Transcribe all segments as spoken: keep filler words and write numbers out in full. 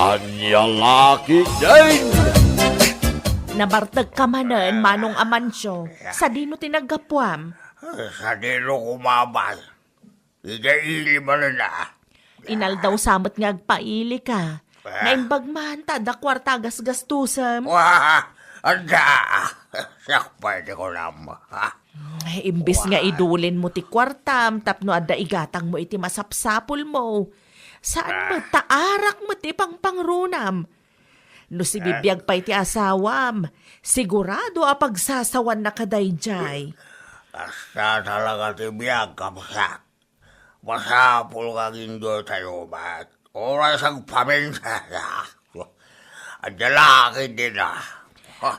Ania la ketdin? Nabartekka manen, Manong Amancio. Sadino ti naggapuam? Sadino kumabay? Ida ili manen a. Inaldaw sa met nga agpailika. Ah. Naimbag man ta adda kuarta a gasgastusem. Wah! Adda! Siak pay ti kunam, ha? Imbes nga Wah. idulin mo ti kuartam tapno adda igatang mo iti masapsapul mo. Saan Ah. met ta arak met ti pangpangrunam. No sibibiag pay ti asawam, sigurado a pagsasawanna kadaydiay. Kasta talaga ti biag, kabsat. Masapul nga aginjoy tayo met. Oras agpaminsan. Adda la ketdin a.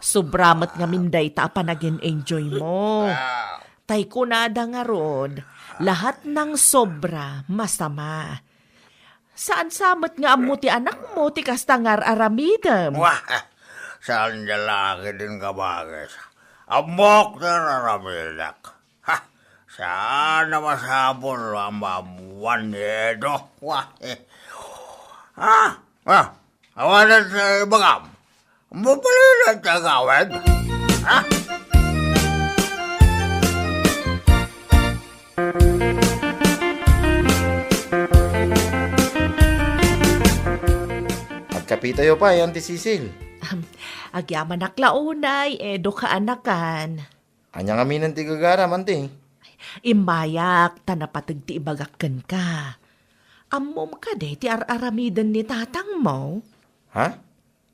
Sobra met ngamin dayta a panagin-enjoy mo. Ah. Tay kunada ngarud, lahat ng sobra, masama. Saan sa met nga ammo ti anakmo ti kasta nga ar-aramidem? Wah, saan da la ketdin, kabagis. Ammok ti ar-aramidek. Ha, saan a masapul a maammuan ni Edo. Wah, eh. Ah, ah, awanan ti ibagam. Mabalin ti agawid. Ha? Agkapitayo pay, Auntie Cecil. Agyamanak la unay, Edo, kaanakan. Ania ngamin ti gagaram, Auntie? Immayak ta napateg ti ibagak kenka. Ammom kadi ti ar-aramiden ni tatangmo? Ha?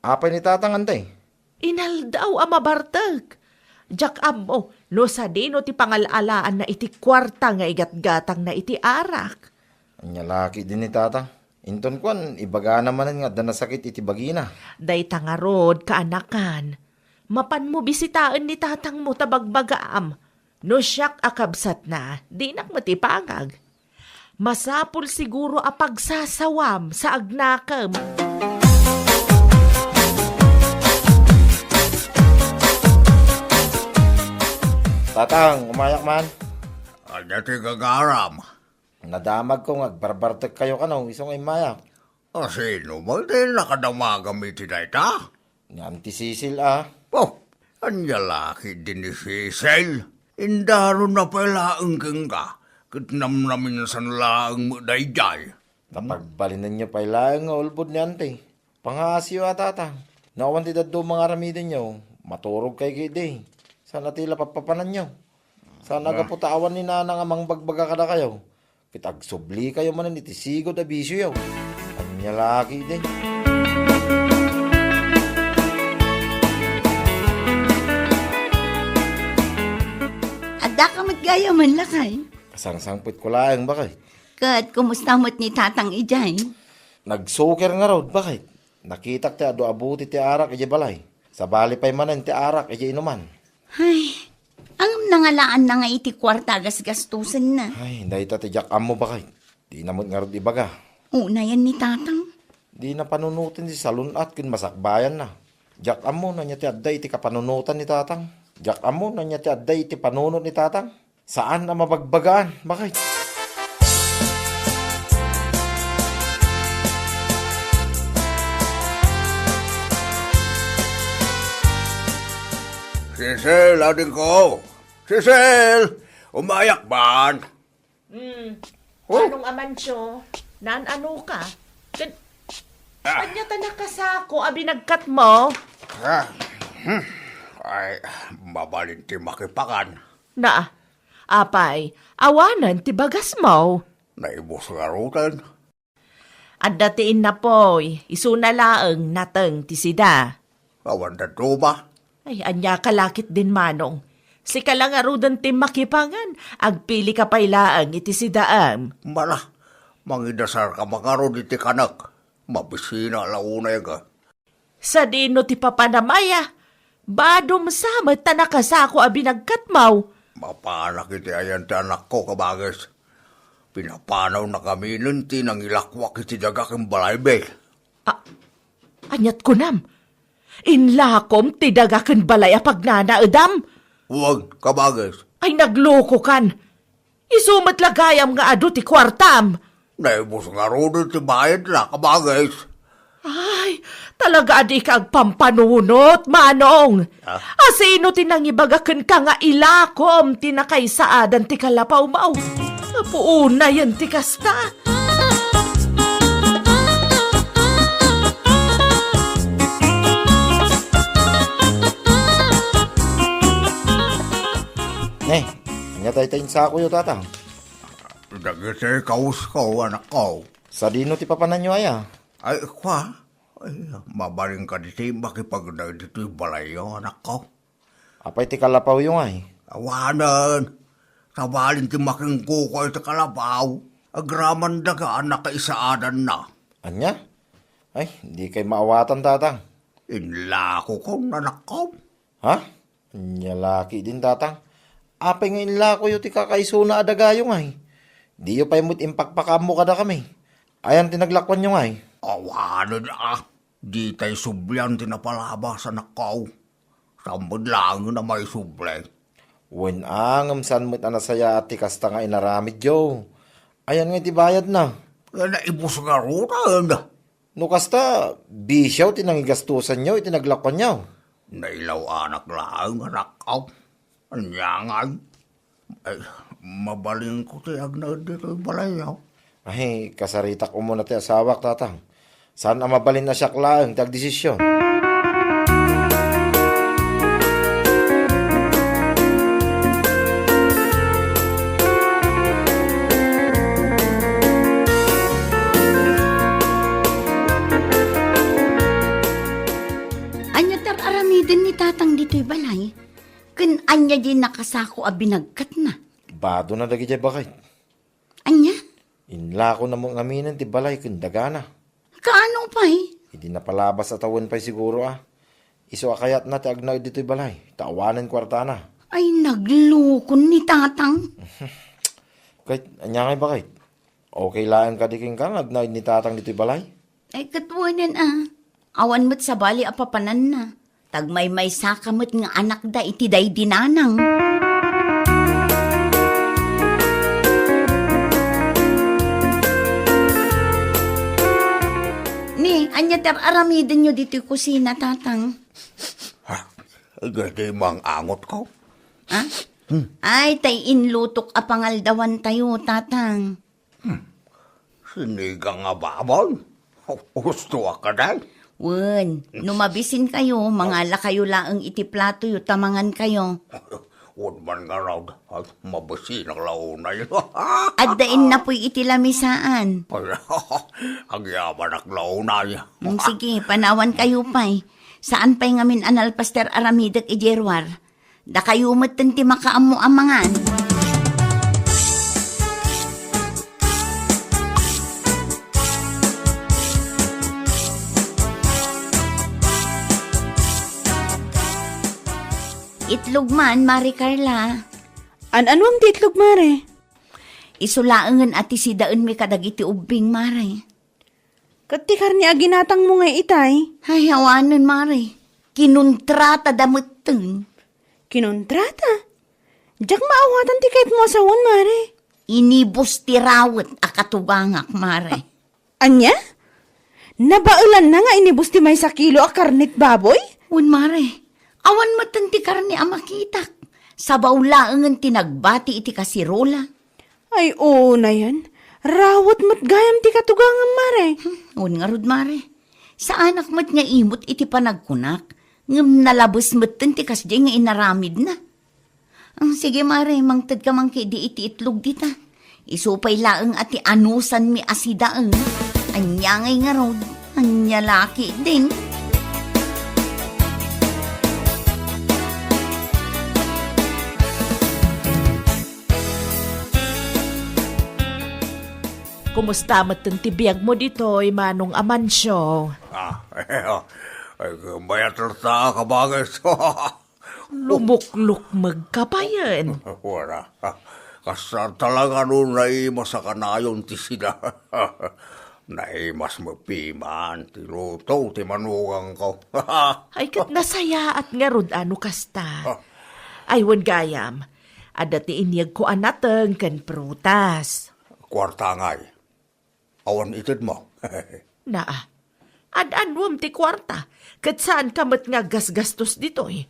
Apay ni tatang, Auntie? Inaldaw a mabartek. Diak ammo no sadino ti pangal-alaanna iti kuarta nga igatgatangna iti arak. Ania la ketdin ni tatang? Inton kuan, ibagana manen nga adda nasakit iti bagina. Dayta ngarud, kaanakan. Mapanmo bisitaen ni tatangmo ta bagbagaam. No siak a kabsatna, dinak met ipangag. Masapul siguro a pagsasawam sa agnakem. Tatang, umayak man. Ania ti gagaram? Nadamagko nga agbarbartek kayo kano, isu nga immayak. A, sino man ti nakadamagam iti dayta? Ni Auntie Cecil a. Oh, ania la ketdin ni Cecil? Indaronna pay laeng kenka, ket namnaminsan laeng met daydiay. Napagbalinenyo pay laeng nga ulbod ni Auntie. Pangaasiyo a, tatang. No awan ti dadduma nga aramidenyo, maturog kayo ketdi. Saan a ti la pappapananyo? Saan a gapu ta awan ni Nanang a mangbagbaga kadakayo? Ket agsubli kayo manen iti sigud a bisioyo. Ania la ketdi? Addaka met gayam, lakay. Sangsangpetko laeng, baket. Ket kumusta met ni Tatang idiay? Nagsuker ngarud, baket. Nakitak ti adu a buti ti arak idiay balay. Sabali pay manen ti arak idiay inuman. Ay, ngem nangalaanna nga iti kuarta a gasgastusenna. Ay, dayta ti diak ammo, baket. Dina met ngarud ibaga. Unayen ni Tatang. Dina panunoten ti salun-at ken masakbayanna. Diak ammo no ania ti adda iti kapanunotan ni Tatang. Diak ammo no ania ti adda iti panunot ni Tatang. Saan a mabagbagaan, baket. Cecil, adingko! Cecil! Umayak man! Hmm. Oh. Manong Amancio, naan-ano ka? Kan-, Ah. Ania ta nakasako a binagkatmo? Ah. Hmm. Ay, mabalin ti makipangan. Na, apay, awanen ti bagasmo? Naibus ngaruden. Adda ti innapoy, isuna laeng nateng ti sida. Awan dadduma. Ay, ania ka la ketdin, Manong. Sika la ngaruden ti makipangan, agpili ka pay laeng iti sidaem. Mala, mangidasar ka man ngarud iti kanek. Mabisina la unay ka. Sadino ti papanam aya? Badom sa met ta nakasako a binagkatmo. Mapanak iti ayan ti anakko, kabagis. Pinapanawna kaminen ti nangilakuak iti daga ken balaymi. A-, aniat kunam? Inlakom ti daga ken balay a pagnanaedam? Wen, kabagis. Ay, naglokokan. Isu met la gayam nga adu ti kuartam. Naibus ngaruden ti bayadna, kabagis. Ay, Talaga a dika agpampanunot, Manong. Ah? Asino ti nangibaga kenka nga ilakom ti nakaisaadan ti kalapawmo? Apo, unayen ti kasta. Ne, ania dayta insakoyo, Tatang? Dagiti kawusko, anakko. Sadino ti papananyo aya? Ay, kua, ay, mabalin kadi ti makipagnaed ditoy balayyo, anakko. Apay ti kalapawyo ngay? Awanen. Sabali ti makingkuko iti kalapaw, agraman daga a nakaisaadanna. Ania? Ay, dikay maawatan, Tatang. Inlakokon, anakko. Ha? Ania la ketdin, Tatang? Apay nga inlakoyo ti kakaisuna a dagayo ngay? Diyo pay met impakpakaammo kadakami. Ayan ti naglakuanyo ngay? Awanen a, ditay sublian ti napalabas, anakko. Saan met laengen a maisubli. Wen a, ngem saan met a nasayaat ti kasta nga inaramidyo. Ayan ngay ti bayadna? Naibus ngaruden. No kasta, bisiaw ti nangigastosanyo iti naglakuanyo. Nailaw-anak laeng, anakko. Ania ngay? Ay, mabalinko ti agnaed ditoy balayyo. Ay, kasaritak umuna ti asawak, Tatang. Saan a mabalin a siak laeng ti agdesision? Ania ti ar-aramiden ni Tatang ditoy balay? Ken ania diay nakasako a binagkatna? Badona dagidiay baket. Ania? Inlakona met ngaminen ti balay ken dagana. Kaano pay? Idi napalabas a tawen pay siguro a. Isu a kayatna ti agnaed ditoy balay, ta awanen kuartana. Ay, naglukon ni Tatang. Ket, ania ngay baket? Okay laeng kadi kenka nga agnaed ni Tatang ditoy balay? Ay, ket wen a. Awan met sabali a papananna. Tagmaymaysaka met nga anakda iti daydi nanang. Ni, ania ti ar-aramidenyo ditoy kusina, Tatang? Ha? Daydi mang-angotko. Ha? Hmm. Ay, tay inlutok a pangaldawantayo, Tatang. Hmm. Sinigang a baboy? Husto a kadi? Wen, no mabisinkayo, mangalakayo laeng iti platoyo ta mangankayo. Wen man ngarud, ay, mabisinak la unay. Adda innapoy iti lamisaan. Ay, agyamanak la unay. Mm, sige, panawankayo pay. Saan pay ngamin a nalpas ti ar-aramidek idiay ruar? Dakayo metten ti makaammo a mangan. Itlog man, Mare Carla. An-anuam ti itlog, Mare? Isu laengen a ti sidaenmi kadagiti ubbing, Mare. Ket ti karne a ginatangmo ngay itay? Ay, awanen, Mare. Kinontratada metten. Kinontrata? Diak maawatan ti kayatmo a sawen, Mare. Inibus ti rawet a katugangak, Mare. Ania? Nabaelanna nga inibus ti maysa kilo a karne ti baboy? Wen, Mare. Awan metten ti karne a makitak. Sabaw laengen ti nagbati iti kasirola. Ay, unayen. Rawet met gayam ti katugangam, Mare. Hmm, wen ngarud, Mare. Saanak met nga imut iti panagkunak, ngem nalabes metten ti kasdiay nga inaramidna. Ah, sige, Mare, mangtedka man ketdi iti itlog dita. Isu pay laeng a ti anusanmi a sidaen. Ania ngay ngarud? Ania la ketdin? Kumusta metten ti biagmo ditoy, Manong Amancio? Ah, ay, mayat latta, kabangis. Lumuklukmeg ka payen. Wala. Kasar talaga no naimas a kanayon ti sida. Naimas met piman ti luto ti manugangko. Ay, ket nasayaat ngarud a no kasta. Ah. Ay, wen gayam, adda ti inyegko a nateng ken prutas. Kuarta ngay. Awan itedmo. Naa. Ad-aduem ti kuarta, ket saanka met nga aggasgastos ditoy.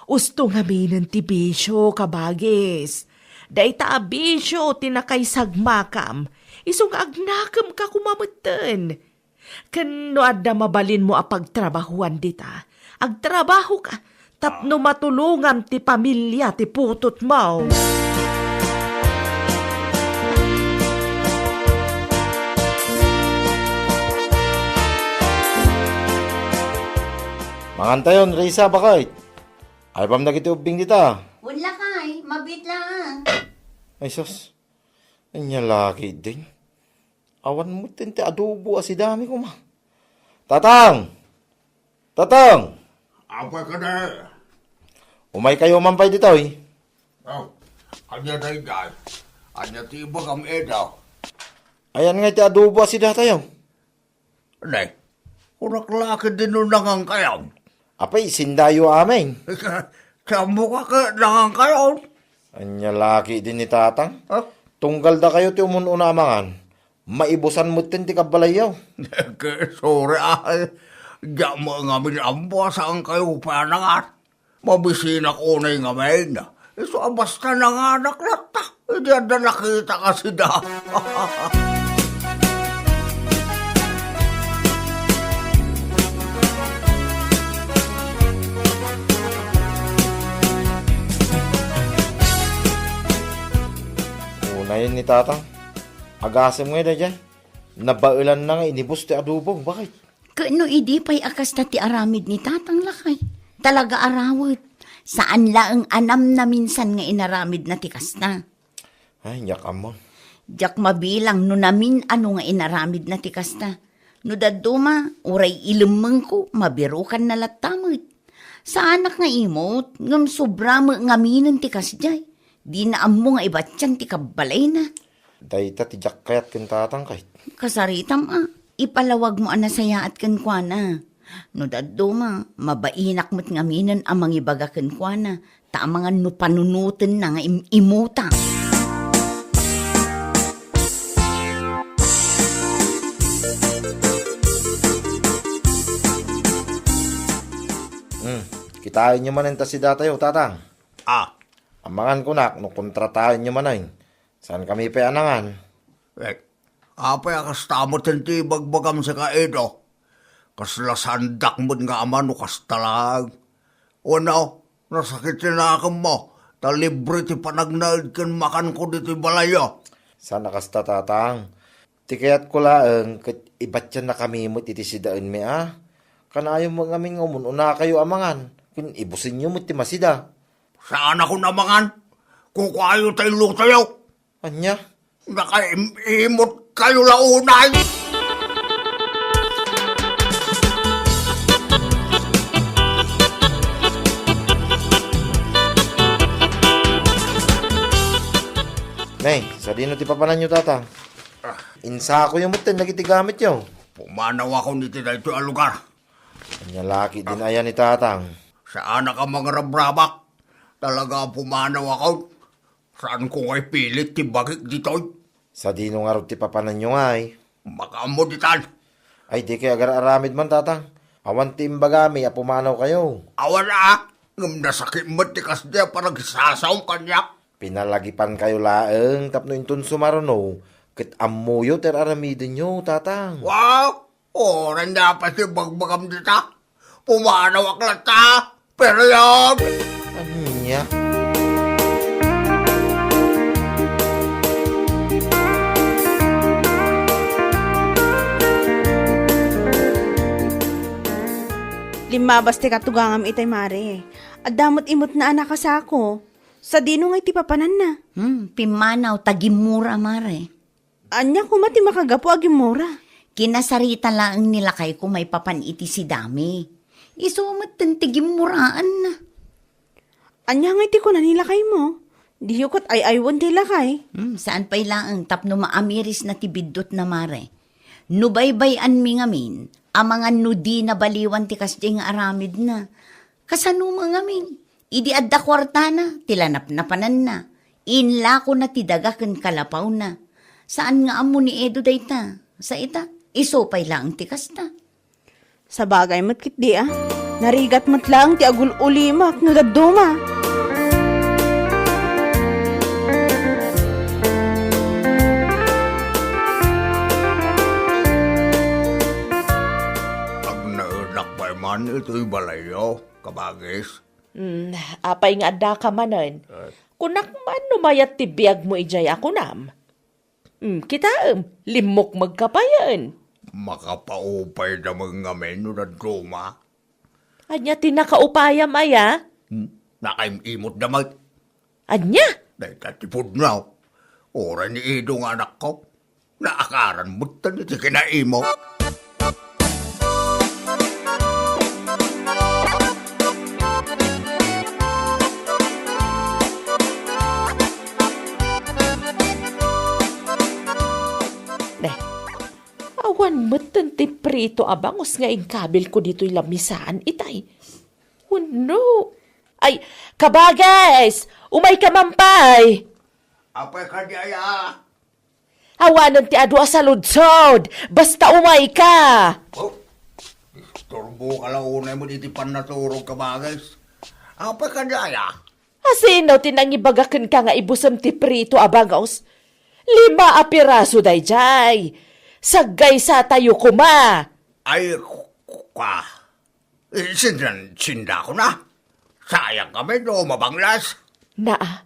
Usto ngaminen ti bisio, kabagis. Dayta a bisio ti nakaisagmakam, isu nga agnakemka koma metten. Ken no adda mabalinmo a pagtrabahuan dita, agtrabahoka tapno matulongam ti pamilia ti putotmo. Mangantayon, Risa, baket. Ay, pam dagiti ubbing dita. Wen lakay, mabiit laeng. Ay, sus. Ania la ketdin? Awan met ti adobo a sidami koma. Tatang! Tatang! Apay kadi? Umaykayo man pay ditoy. Oh, ania daydiay? Ania ti ibagam, Edo? Ayan nga ti adobo a sidatayo. Ne, kunak la ketdin no nangankayon. Apay, sindayo amin. Ti ammoka ket nangankayon. Ania la ketdin ni Tatang? Ha? Tunggal dakayo ti umun-una a mangan, maibusan metten ti kabbalayyo. Ket sorry, ay. Diak met ngamin ammo a saankayo pay a nangan. Mabisinak unay ngamin. Isu a basta nanganak latta. Idi adda nakita a sida. Unayen ni Tatang. Agasem ngay daydiay. Nabaelanna nga inibus ti adobo. Baket? Ket no idi pay a kasta ti aramid ni Tatang lakay, talaga a rawet. Saan laeng a namnaminsan nga inaramidna ti kasta. Ay, diak ammo. Diak mabilang no namin-ano nga inaramidna ti kasta. No dadduma, uray ilemmengko, mabirukanna latta met. Saanak nga imut, ngem sobra met ngaminen ti kasdiay. Dina ammo nga ibatian ti kabbalayna. Dayta ti diak kayat ken Tatang, ket. Kasaritam a, ipalawagmo a nasayaat kenkuana. No dadduma, mabainak met ngaminen a mangibaga kenkuana, ta amangan no panunotenna nga im-imuta. Hmm, kitaenyo manen ta sidatayo, Tatang. Ah. Amangan kunak no kontrataenyo manen. Saankami pay a nangan. Eh, apay a kasta met ti ibagbagam sika, Edo? Kasla saandak met nga ama no kasta laeng. Wenno, nasakit ti nakemmo, ta libre ti panagnaed ken makanko ditoy balayyo. Saan a kasta, Tatang. Ti kayatko laeng ket ibatiannakami met iti sidaenmi a. Kanayon met ngamin nga umun-unakayo a mangan, ken ibusenyo met ti masida. Saanakon a mangan. Kukuayo ti lutayo. Ania? Nakaim-imot kayo la unay! Ne, sadino ti papananyo, Tatang? Ah. Insakoyo metten dagiti gamityo. Pumanaw ako iti daytoy a lugar. Ania la ketdin aya ni Tatang? Saanak a mangrabrabak. Talaga a pumanaw ako. Saanko nga ipilit ti bagik ditoy. Sadino ngarud ti papananyo ngay? Makaammo ditan. Ay, dikay agar-aramid man, Tatang. Awan ti imbagami a pumanawkayo. Awan a, ngem nasakit met ti kasdi a panagsasaom kaniak. Pinalagipankayo laeng tapno inton sumaruno, ket ammoyo ti ar-aramidenyo, Tatang. Wow! Uray napas ti bagbagam dita. Pumanawak latta. Period! Ania? Limmabas ti katugangam itay, Mare. Adda met imutna a nakasako. Sadino ngay ti papananna? Hmm, pimmanaw ta gimmura, Mare. Ania koma ti makagapu a gimmura? Kinasarita laeng ni lakayko maipapan iti sidami. Isu metten ti gimmuraanna. Ania ngay ti kuna ni lakaymo? Diyo ket ay-aywen ti lakay? Hmm, saan pay laeng tapno maamirisna ti biddutna, Mare. No baybay-anmi ngamin, amangan no dina baliwan ti kasdiay nga aramidna. Kasano met ngamin? Idi adda kuartana, ti lanapnapananna. Inlakona ti daga ken kalapawna. Saan nga ammo ni Edo dayta. Sa ita, isu pay laeng ti kasta. Sabagay met ketdi a. Narigat met laeng ti agul-ulimak no dadduma. Agnaenak pay man itoy balayyo, kabagis. Hmm, apay nga addaka manen? Eh. Kunak man no mayat ti biagmo idiay a kunam. Hmm, kitaem, limmukmegka payen. Makapaupayda met ngamin no dadduma. Ania ti nakaupayam aya? Hmm, nakaim-imotda met. Ania? Dayta ti pudno. Uray ni Edo nga anakko. Naakaran met iti kinaimot. Ne, awan metten ti prito a bangus nga inkabilko ditoy lamisaan itay. Wenno? Ay, kabagis! Umayka man pay! Apay kadi aya? Awanen ti adu a saludsod! Basta umayka! Oh, istorboka la unay met iti pannaturog, kabagis. Apay kadi aya? Asino ti nangibaga kenka nga ibusem ti prito a bangus? Lima a piraso daydiay. Saggaysatayo koma. Ay, ku-, ku-, ka. Eh, sindan-, sindako na. Sayang kami no mabanglas. Naa.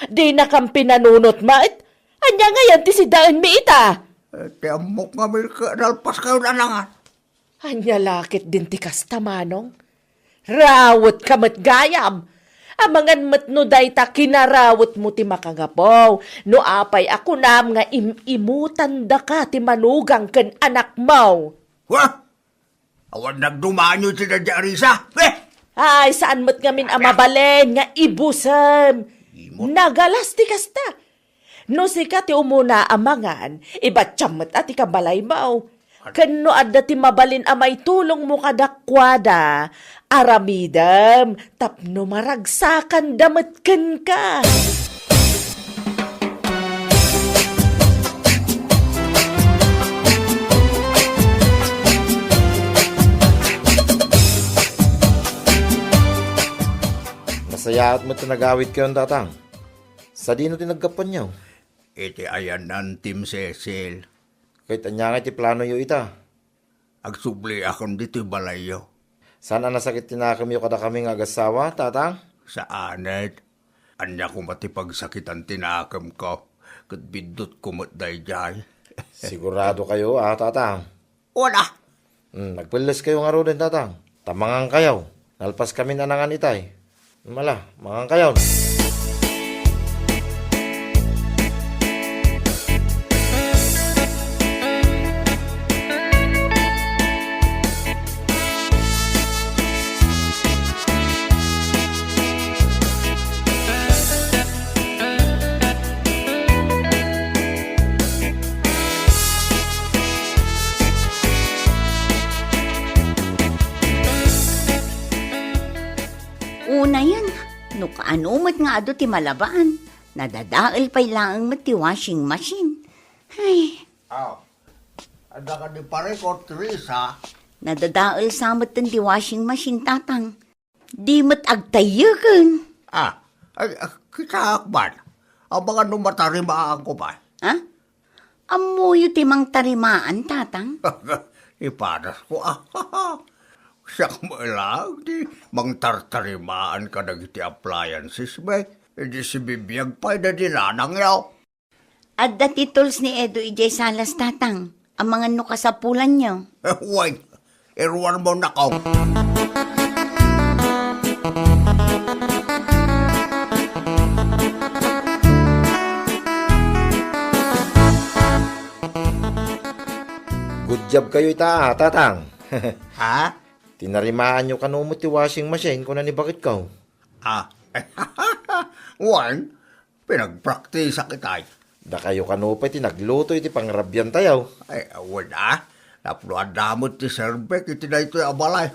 Dinakam pinanunot met. Ania ngayen ti sidaenmi ita? Eh, ti ammok nga milke, nalpas kayo nanangan. Ania la ketdin ti kasta, manong? Rawetka met gayam. Amangan met no dayta kinarawetmo ti makagapu. No apay a kunam nga im-imutandaka ti manugang ken anakmo. Wah! Awan nagdumanyo ti dadya a risa. Eh! Ay, saan met ngamin a mabalin nga ibusem? Imot. Nagalas ti kasta. No sika ti umuna a mangan, ibatiam met a ti kabalaymo. Ken no adda ti mabalin a maitulongmo kadakuada, aramidem tapno maragsakanda met kenka. Nasayaat met ti nagawidkayon, Tatang. Sadino ti naggapuanyo? Iti ayanna Tim Cecil. Ket ania ngay ti planoyo ita? Agsubliakon ditoy balayyo. Saan a nasakit ti nakemyo kadakami nga agassawa, Tatang? Saanen. Ania koma ti pagsakitan ti nakemko, ket biddutko met daydiay. Sigurado kayo, a, Tatang? Wala. Hmm, agpelles kayo ngaruden, Tatang. Ta mangan kayo. Nalpas kamin a nangan itay. Mala, mangan kayo. Unayen, no kaano met nga adu ti malabaan, nadadael pay laeng met ti washing machine. Ay. Aw, adda kadi parikot, Teresa? Nadadael sa metten ti washing machine, Tatang. Di met agtayyeken. Ah, ay, ah, kitaak man. Amangan no matarimaanko pay. Ha? Ammoyo ti mangtarimaan, Tatang? Ipadasko, ah. Siak met laeng ti mangtartarimaan kadagiti appliances, bay. Idi sibibiag pay daydi nanangyo. Adda ti tools ni Edo idiay salas, Tatang. Amangan no kasapulanyo. Wen, iruarmo, nako. Good job kayo ita, ah, Tatang. Ha? Tinarimaanyo kano met ti washing machine, kuna ni baketko. Ah. Wen, pinagpraktisak itay. Dakayo kano pay ti nagluto iti pangrabiantayo? Ay, awan a. Tapno adda met ti serbek iti daytoy a balay.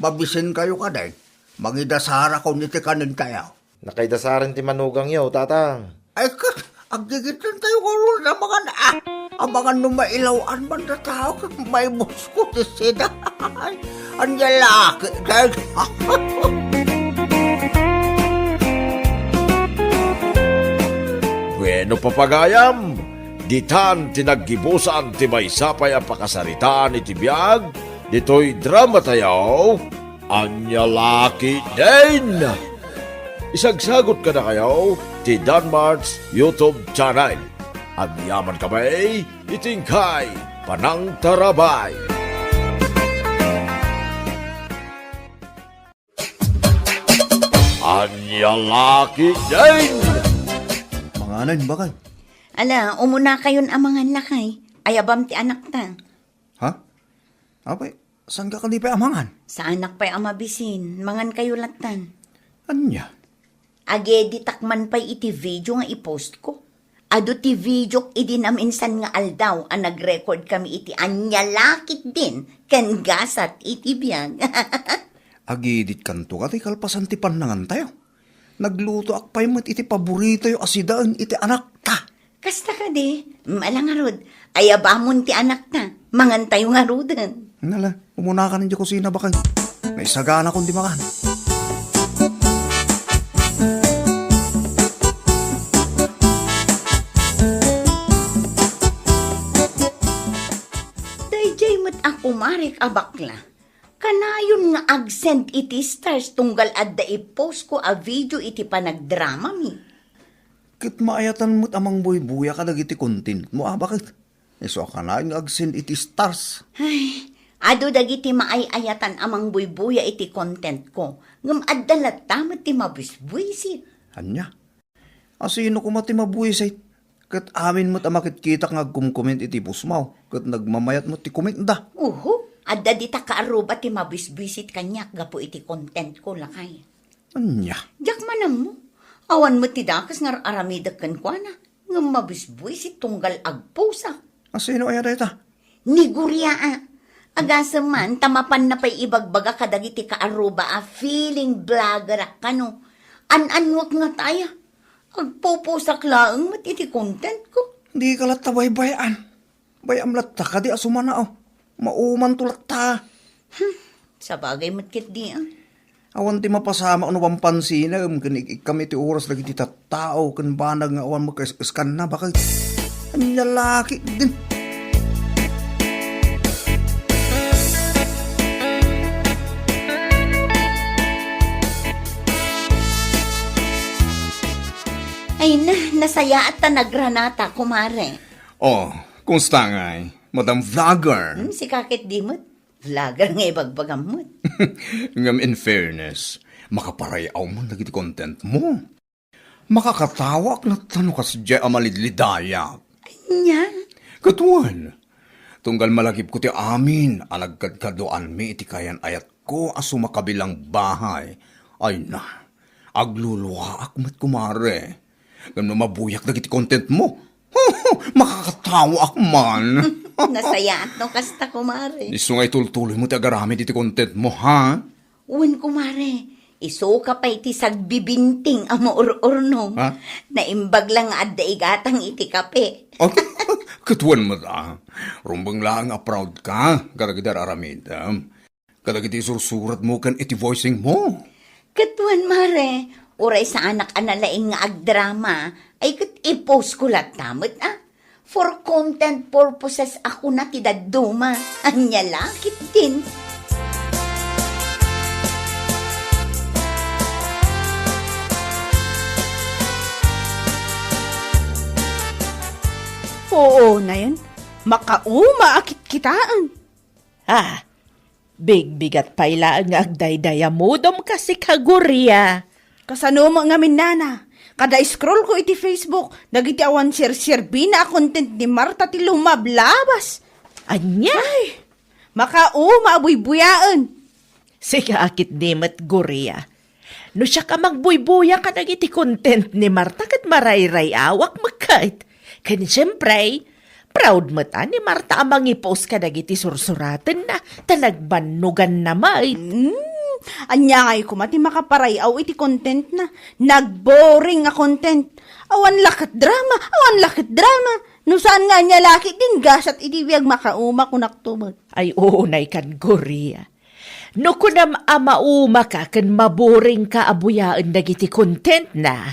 Mabisinkayo kadi. Mangidasarakon iti kanentayo. Nakaidasaren ti manugangyo, Tatang. Ay, ket, aggigittentayo ngarud a mangan, ah. Amangan no mailaw-an man datayo, ket maibusko ti sida. Ania la ketdin? Bueno, papagayam, ditan ti naggibusan ti maysa pay a pakasaritaan iti biag ditoy dramatayo, Ania la ketdin? Isagsagut kadakayo ti Danmart's YouTube channel. Agyaman kami iti inkay panangtarabay. Ania la ketdin? Manganen, bakay. Ala, umuna kayon a mangan, lakay. Ayabam ti anakta. Ha? Apay, saan ka kadi pay a mangan? Saanak pay a mabisin. Mangan kayo lattan. Ania? Ageditak man pay iti video nga i-post ko. Adu ti videok idi naminsan nga aldaw a nag-record kami iti Ania la ketdin ken Gasat iti Biag. Agedit kanto ket kalpasan ti pannangantayo. Naglutoak pay met iti paboritoyo a sidaen iti anakta. Kasta kadi, ala ngarud, ayabamon ti anakta, mangantayo ngaruden. Nala, umuna ka iti kusina, bakay. Naisaganakon ti makan. Daydiay met a kumarek a bakla. Kanayon nga ag-send iti stars tunggal adda i-post ko a video iti panagdramami. Ket maayatan met a mangbuybuya kadagiti content mo, a, bakit? Isu a kanayon nga ag-send iti stars. Ay, adu dagiti maay-ayatan a mangbuybuya iti content ko, ngem adda latta met ti mabisbuisit. Ania? Asino koma ti mabuisit? Ket amin met a makitkitak nga agkomkomment iti pusmaw, ket nagmamayat met ti comment da. Uho, adda dita kaarruba ti mabisbuisit kaniak gapu iti content ko, lakay. Ania? Diak man ammo. Awan met ti dakes nga ar-aramidek kenkuana, ngem mabisbuisit tunggal agpusak. Asino aya dayta? Ni Guria, a. Agasem man, ta mapanna pay ibagbaga kadagiti kaarruba a feeling blogger a kano. An-annuak ngatay, a. Agpupusak laeng met iti content ko. Di ka latta baybay-an. Bay-am latta kadi a sumanao. Maumanto latta. Hmm, sabagay met ketdi, a. Awan ti mapasamak no pampansinak ken ik-ikkam iti oras dagiti tattao ken banag nga awan makaes-eskanna, bakit? Ania la ketdin? Ay na, nasayaat ta nagranata, kumare. Oh, kumusta ngay, Madam Vlogger? Hmm, sika ketdi met. Vlogger nga ibagbagam met. Ngem in fairness, makaparay-aw man dagiti content mo. Makakatawaak latta no kasdiay a malidlidayak. Ania? Ket wen, tunggal malagipko ti amin a nagkadkaduaanmi iti kayan-ayatko a sumakabilang bahay. Ay na, agluluaak met, kumare. Ngem no mabuyak dagiti content mo, makakatawaak man. Nasayaat no kasta, kumare. Isu nga itultuloy mo ti agaramid iti content mo, ha? Wen, kumare, isuka pay ti sagbibinting a maur-urnong. Ha? Naimbag la nga adda igatang iti kape. Oh, ket wen met, a. Rumbeng laeng a proud ka kadagiti ar-aramidem. Kadagiti sursurat mo ken iti voicing mo. Ket wen, mare, uray saanak a nalaing nga agdrama, ay ket i-post ko latta met, a. For content purposes a kuna ti dadduma. Ania la ketdin? Oo, nayon. Makauma a kitkitaen. Ah, bigbigat pay laeng nga agdaydayamudom ka, sika, Guria. Kasano met ngamin, nana? Kada scroll ko iti Facebook, dagiti awan serserbina a content ni Marta ti lumablabas. Ania? Ay, makauma a buybuyaen. Sika a ketdi met, Guria. No siak a magbuybuya kadagiti content ni Marta ket marayray-awak met ket. Ken siempre, proud met a ni Marta a mangi-post kadagiti sursuratenna ta nagbannoganna met. Hmm, ania ngay koma ti makaparay-aw iti contentna? Nagboring a content. Awan la ket drama, awan la ket drama. No saan nga ania la ketdin gasat iti biag, makauma kunakto met. Ay, unay kan Gloria. No kunam a maumaka ken maburingka a buyaen dagiti contentna,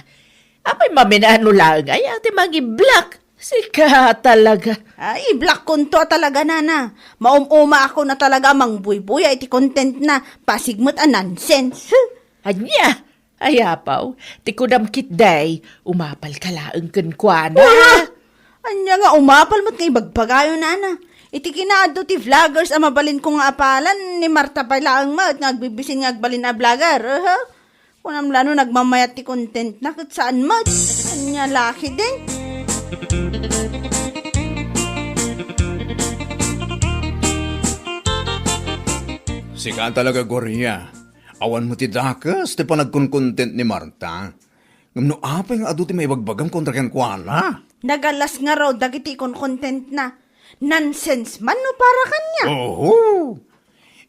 apay, maminano laeng aya ti mangi-block? Sika talaga. Ay, i-blockkonto a talaga, nana. Maum-umaakon a talaga a mangbuybuya iti contentna. Pasig met a nonsense. Huh. Ania? Ay, apaw, ti kunam ketdi, umapalka laeng kenkuana. Wala! Ania nga umapal met nga ibagbagayo, nana? Iti kinaadu ti vloggers a mabalinko nga apalan, ni Marta pay laeng met nga agbibisin nga agbalin a vlogger. Aha. Kunam la no nagmamayat ti contentna ket saan met. Ania la ketdin? Sika talaga, Gloria. Awan met ti dakes ti panagkoncontent ni Marta. Ngem no apay nga adu ti maibagbagam kontra kenkuana? Nagalas ngarud dagiti ikoncontentna. Nonsense man no para kaniak. Oho!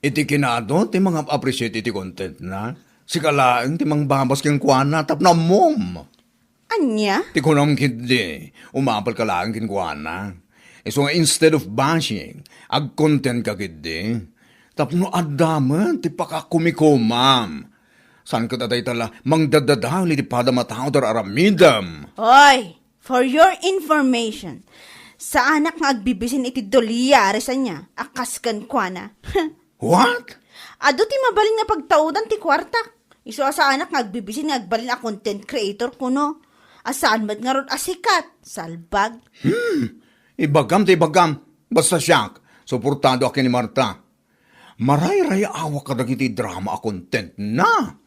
Iti kinaadu ti mangap-appreciate iti contentna, sika laeng ti mangbabas kenkuana tapno ammom. Ania? Ti kunam ketdi, umapalka laeng kenkuana. Isu nga instead of bashing, agcontentka ketdi. Tapno adda met ti pakakumikomam. Saan ket a dayta la mangdaddadael iti padam a tao ti ar-aramidem. Oy, for your information, saanak nga agbibisin iti dolyares ania a kas kenkuana. What? Adu ti mabalin nga pagtaudan ti kuartak. Isu a saanak nga agbibisin nga agbalin a content creator kuno. A saan met ngarud a sikat, salbag. Hmm, ibagam ti ibagam. Basta siak, suportado ak ken ni Marta. Marayrayaawak kadagiti drama a contentna.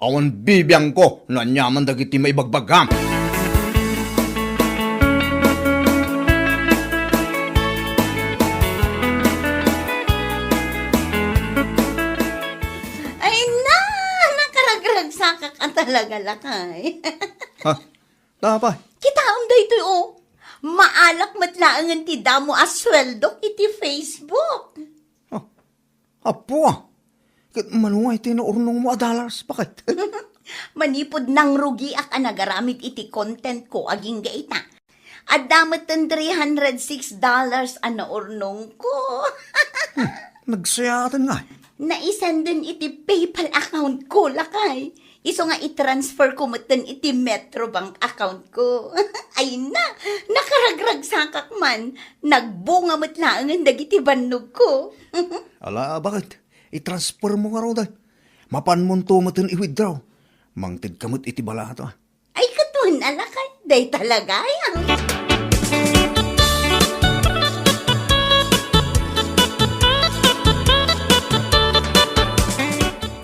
Awan bibiangko no aniaman dagiti maibagbagam. Ay na, nakaragragsakak a talaga, lakay. Ha? Apay? Kitaem daytoy, o. Maalak met laengen ti damo a sueldok iti Facebook. Oh, apo, ah. Ket mano ngay ti naurnongmo a dollars, baket? Manipud nangrugiak a nagaramid iti content ko agingga ita. Adda met ten three hundred six dollars a naurnong ko. Hmm, nagsayaaten ngay. Naisenden iti PayPal account ko, lakay. Isu nga i-transfer ko metten iti Metrobank account ko. Ay na, nakaragragsakak man. Nagbunga met laengen dagiti bannog ko. Ala, baket? I-transfer mo ngaruden. Mapanmonto metten i-withdraw. Mangtedka met iti balato, ah. Ay, ket wen a lakay, dayta la gayam.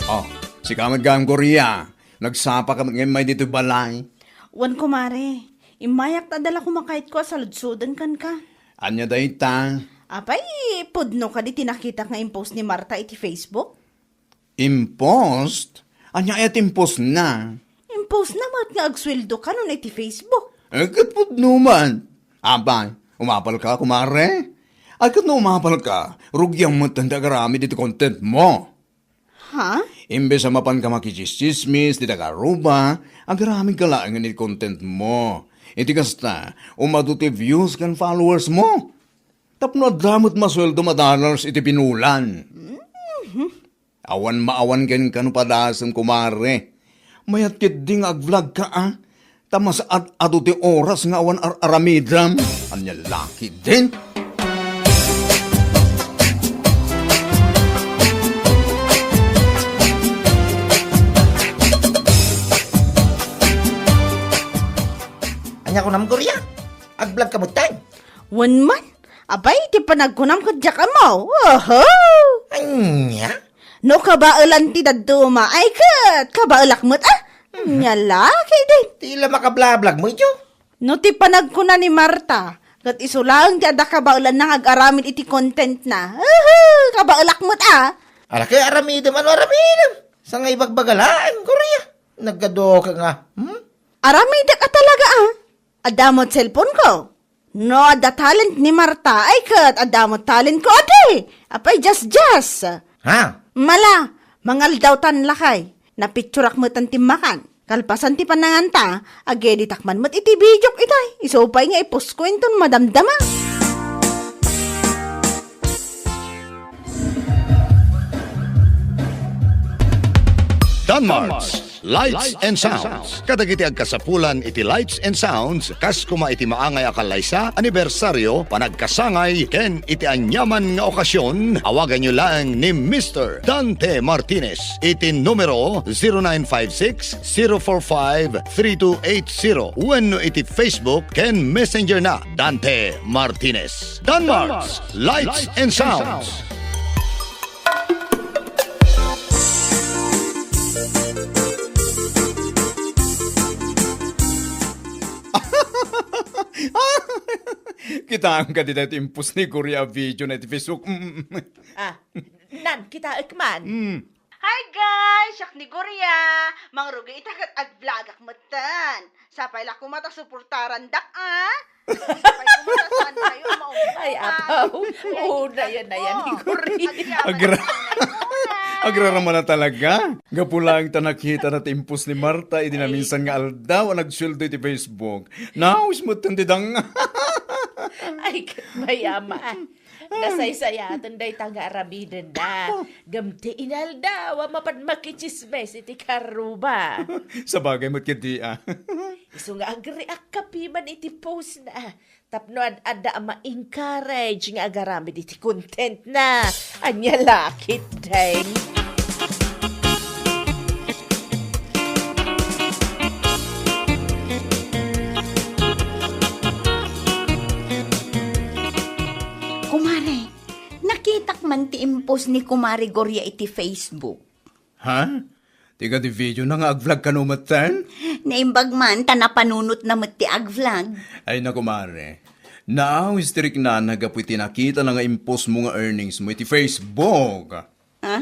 Oh, sika met gayam, Gloria. Nagsapa ka met ngay immay ditoy balay? Wen, kumare. Immayak ta adda la kumakayatko a saludsoden kenka. Ania dayta? Apay, pudno kadi ti nakitak nga impost ni Marta iti Facebook? Impost? Ania aya ti impostna? Impostna met nga agsueldo kanon iti Facebook. Eh, ket pudno man. Apay, umapalka, kumare? Ay, ket no umapalka, rugiam metten ti agaramid iti content mo. Ha? Imbes a mapanka makitsismis ti taga-Aruba, agaramidka laengen iti content mo. Iti kasta, umadu ti views ken followers mo. Tapno adda met masueldom a dollars iti binulan. Mhm. Awan maawan kenka no padasem, kumare. Mayat ketdi nga ag-vlog ka, a? Ta masaad-adu ti oras nga awan ar-aramidem. Ania la ketdin? Ania kunam, Gloria? Ag-vlog ka metten? Wen man. Apay, ti panagkunam ket diak ammo. Oho! Ania? No kabaelan ti dadduma, ay ket kabaelak met, a? Mhm. Ania la ketdin? Ti la makablablag mo, ijo? No ti panagkuna ni Marta, ket isu laeng ti adda kabaelanna nga ag-aramid iti content na. Uhu, kabaelak met, a. Ala, ket aramidem, ano aramidem? Sa nga ibagbaga laeng, Gloria. Naggaduka nga, hmm? Aramidek a talaga, a. Adda met cellphone ko. No adda talent ni Marta, ay ket adda met talent ko, adi. Apay, just, just. Ha? Mala, mangaldaw tan lakay. Napicturak met ti makan. Kalpasan ti pananganta, ageditak man met iti videok itay. Isu pay nga i-post ko inton madamdama. Danmars Lights and Sounds. Kadagiti agkasapulan iti Lights and Sounds, kas koma iti maangay a kallaysa, anibersario, panagkasangay, ken iti aniaman nga okasyon, awaganyo laeng ni Mister Dante Martinez iti numero zero nine five six, zero four five, three two eight zero wenno iti Facebook ken Messenger na Dante Martinez. Danmars Lights and Sounds. Kitaem kadi daytoy impost ni Gloria a video na iti Facebook. Mm. Ah, nan, kitaek man. Mm. Hi guys! Siak ni Gloria. Mangrugit ita ket ag-vlogak metten. Sapay la koma ta suportarandak, ah. Sapay koma ta saan kayo a maungko. Ay, apaw. Oo, nayan, nayan ni Gloria. Agra-, agrarama na talaga. Gapu laeng ta nakita na ti impost ni Marta idi naminsan nga aldaw a nagsueldo iti Facebook. Naawis metten ti dang. Ay, ket mayama. Nasaysayaten dayta nga aramidenna. Ngem ti inaldaw a mapan makitsismes iti karruba. Sabagay met ketdi, ah. Isu nga agreact ka piman iti postna. Tapno ad-adda a ma-encourage nga agaramid iti contentna. Ania la ketdin? Kumare, nakitak man ti impost ni Kumare Gloria iti Facebook. Ha? Ti kadi video na nga ag-vlog kano metten? Naimbag man ta napanunotna met ti ag-vlog. Ay na, kumare. Naawis ti riknana gapu iti nakitana nga impost mo nga earnings mo iti Facebook. Ha?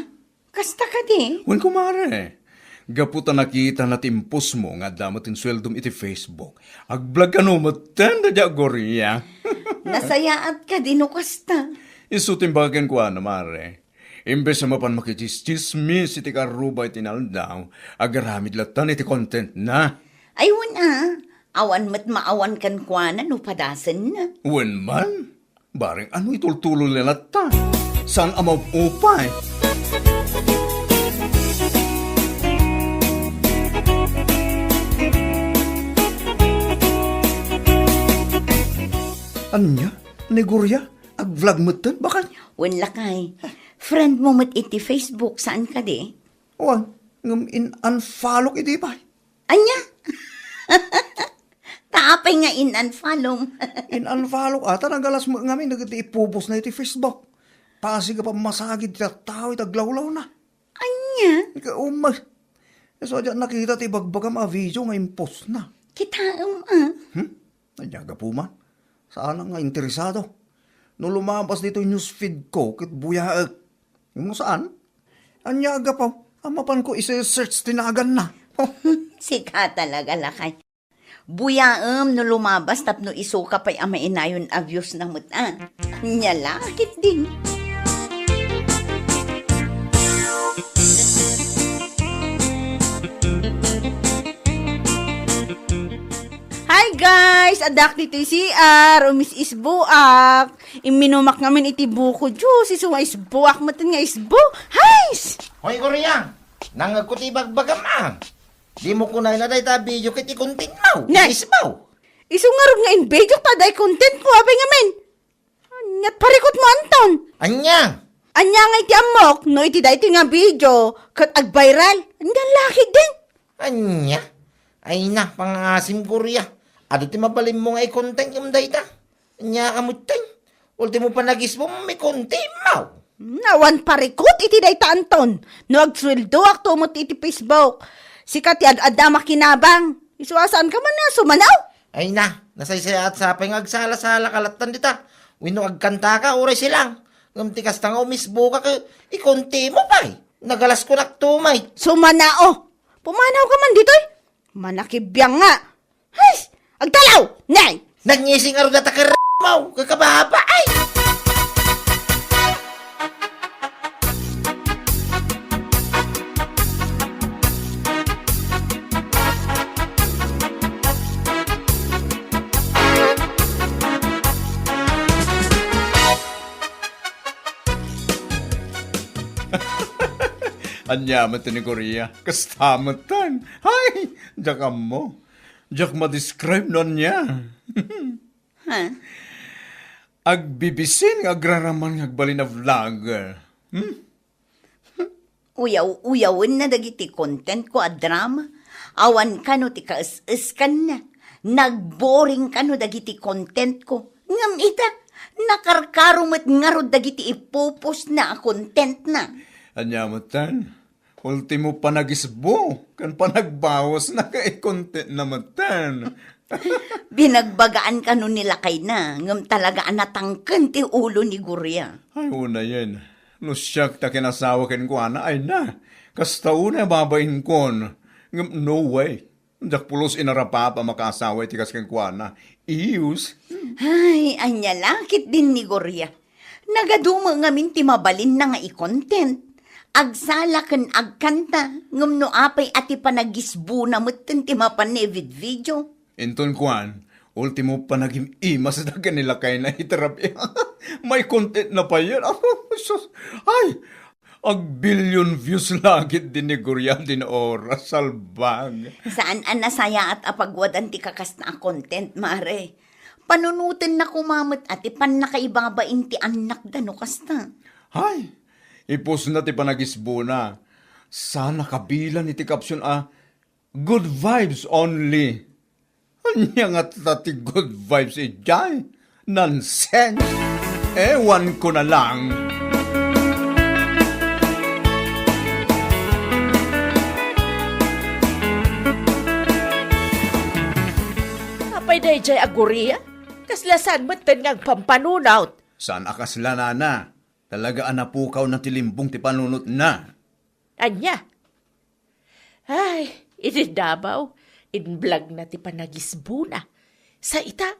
Kasta kadi? Wen, kumare. Gapu ta nakitana ti impost mo nga adda met ti sueldom iti Facebook. Ag-vlog kano metten, dayta a Gloria. Nasayaat kadi no kasta. Isu ti imbag kenkuana, mare. Imbes a mapan makitsismis iti karruba iti inaldaw, agaramid latta iti contentna. Ay, wen a, awan met maawan kenkuana no padasenna. Wen man, bareng no itultulonna latta. Saan a maupay. Ania? Ni Gloria? Ag-vlog metten, bakay? Wen lakay. Friend mo met iti Facebook, saan kadi? Wen, ngem in-unfollowk idi pay. Ania? Ta apay nga in-unfollowm? In-unfollowk, a, ta nagalas met ngamin dagiti ipupostna iti Facebook. Pasig a pammasagid ti tattao iti aglawlawna. Ania? Ika umay. Isu a diak nakita ti ibagbagam a video nga impostna. Kitaem, a. Hmm? Ania gapu man? Saanak nga interesado. No lumabas ditoy newsfeed ko, ket buyaek. Ngem no saan? Ania a gapu? A mapanko ise-search ti naganna. Sika talaga, lakay. Buyaem no lumabas tapno isuka pay a mainayon a viewsna met, a. Ania la ketdin. Hi guys! Addak ditoy C R, umis-isbuak. Imminumak ngamin iti buko juice, isu nga isbuak metten nga isbu. Hays! Hoy, Gloria! Nangngegko ti ibagbagam, a. Dimo kunayna dayta a video ket i-content mo. Nay! Isbaw! Isu ngarud nga in-video ta adda i-content mo, apay ngamin? Ania't parikut mo, Anton? Ania? Ania nga iti ammok, no iti daytoy nga video, ket ag-viral? Ania la ketdin? Ania? Ay na, pangaasim, Gloria. Adu ti mabalinmo nga i-content ngem dayta. Ania ka metten? Ultimo panagisbum, i-content mo. Hmm, awan parikut iti dayta, Anton. No agsueldoak to met iti Facebook, sika ti ad-adda a makinabang. Isu a saanka man a sumanaw? Ay na, nasaysayaat sapay nga agsala-salaka lattan dita. Wenno agkantaka, uray silang. Ngem ti kasta nga umisbuka ket i-content mo pay. Nagalaskonak to met. Sumanao. Pumanawka man ditoy. Manakibiang nga. Hays! Agtalaw! Nay! Nangising a ruda ta ker-, mo! Kakababa! Ay! Ania met ni Gloria? Kasta metten. Hay, diak ammo. Diak ma-describe no ania. Ha? Agbibisin nga agraraman nga agbalin a vlogger. Hmm? Uyaw-uyawenna dagiti contentko a drama. Awan kano ti kaes-eskanna. Nagboring kano dagiti contentko. Ngem ita, nakarkaro met ngarud dagiti ipupostna a contentna. Ania metten? Ultimo panagisbo ken panagbawasna nga i-contentna metten. Binagbagaan kano ni lakayna, ngem talaga a natangken ti ulo ni Gloria. Ay, unayen. No siak ta kinasawa kenkuana, ay na. Kasta unay a babainkon. Ngem no way. Diak pulos inarapap a makaasawa iti kas kenkuana. Iyus. Ay, ania la ketdin ni Gloria. Nagadu met ngamin ti mabalinna nga i-content. Agsala ken agkanta, ngem no apay a ti panagisbona metten ti mapan ni Evid Video. Inton kuan, ultimo panagim-imasda ken ni lakayna iti rabii. May contentna payen. Apo, sus. Ay, agbillion views la ketdin ni Gloria dina oras, salbag. Saan a nasayaat a pagwadan ti kakasta a content, mare. Panunotenna koma met a ti pannakaibabain ti annakda no kasta. Hay, ipostna ti panagisbona. Saan a kabilang iti caption a, "Good vibes only." Ania ngata ti good vibes idiay? Nonsense! Ewan ko na lang. Apay daydiay a Gloria? Kasla saan metten nga agpampanunot? Saan a kasla, nana. Talaga a napukawna ti limbong ti panunotna. Ania? Ay, idi Davao, in-vlogna ti panagisbona. Sa ita,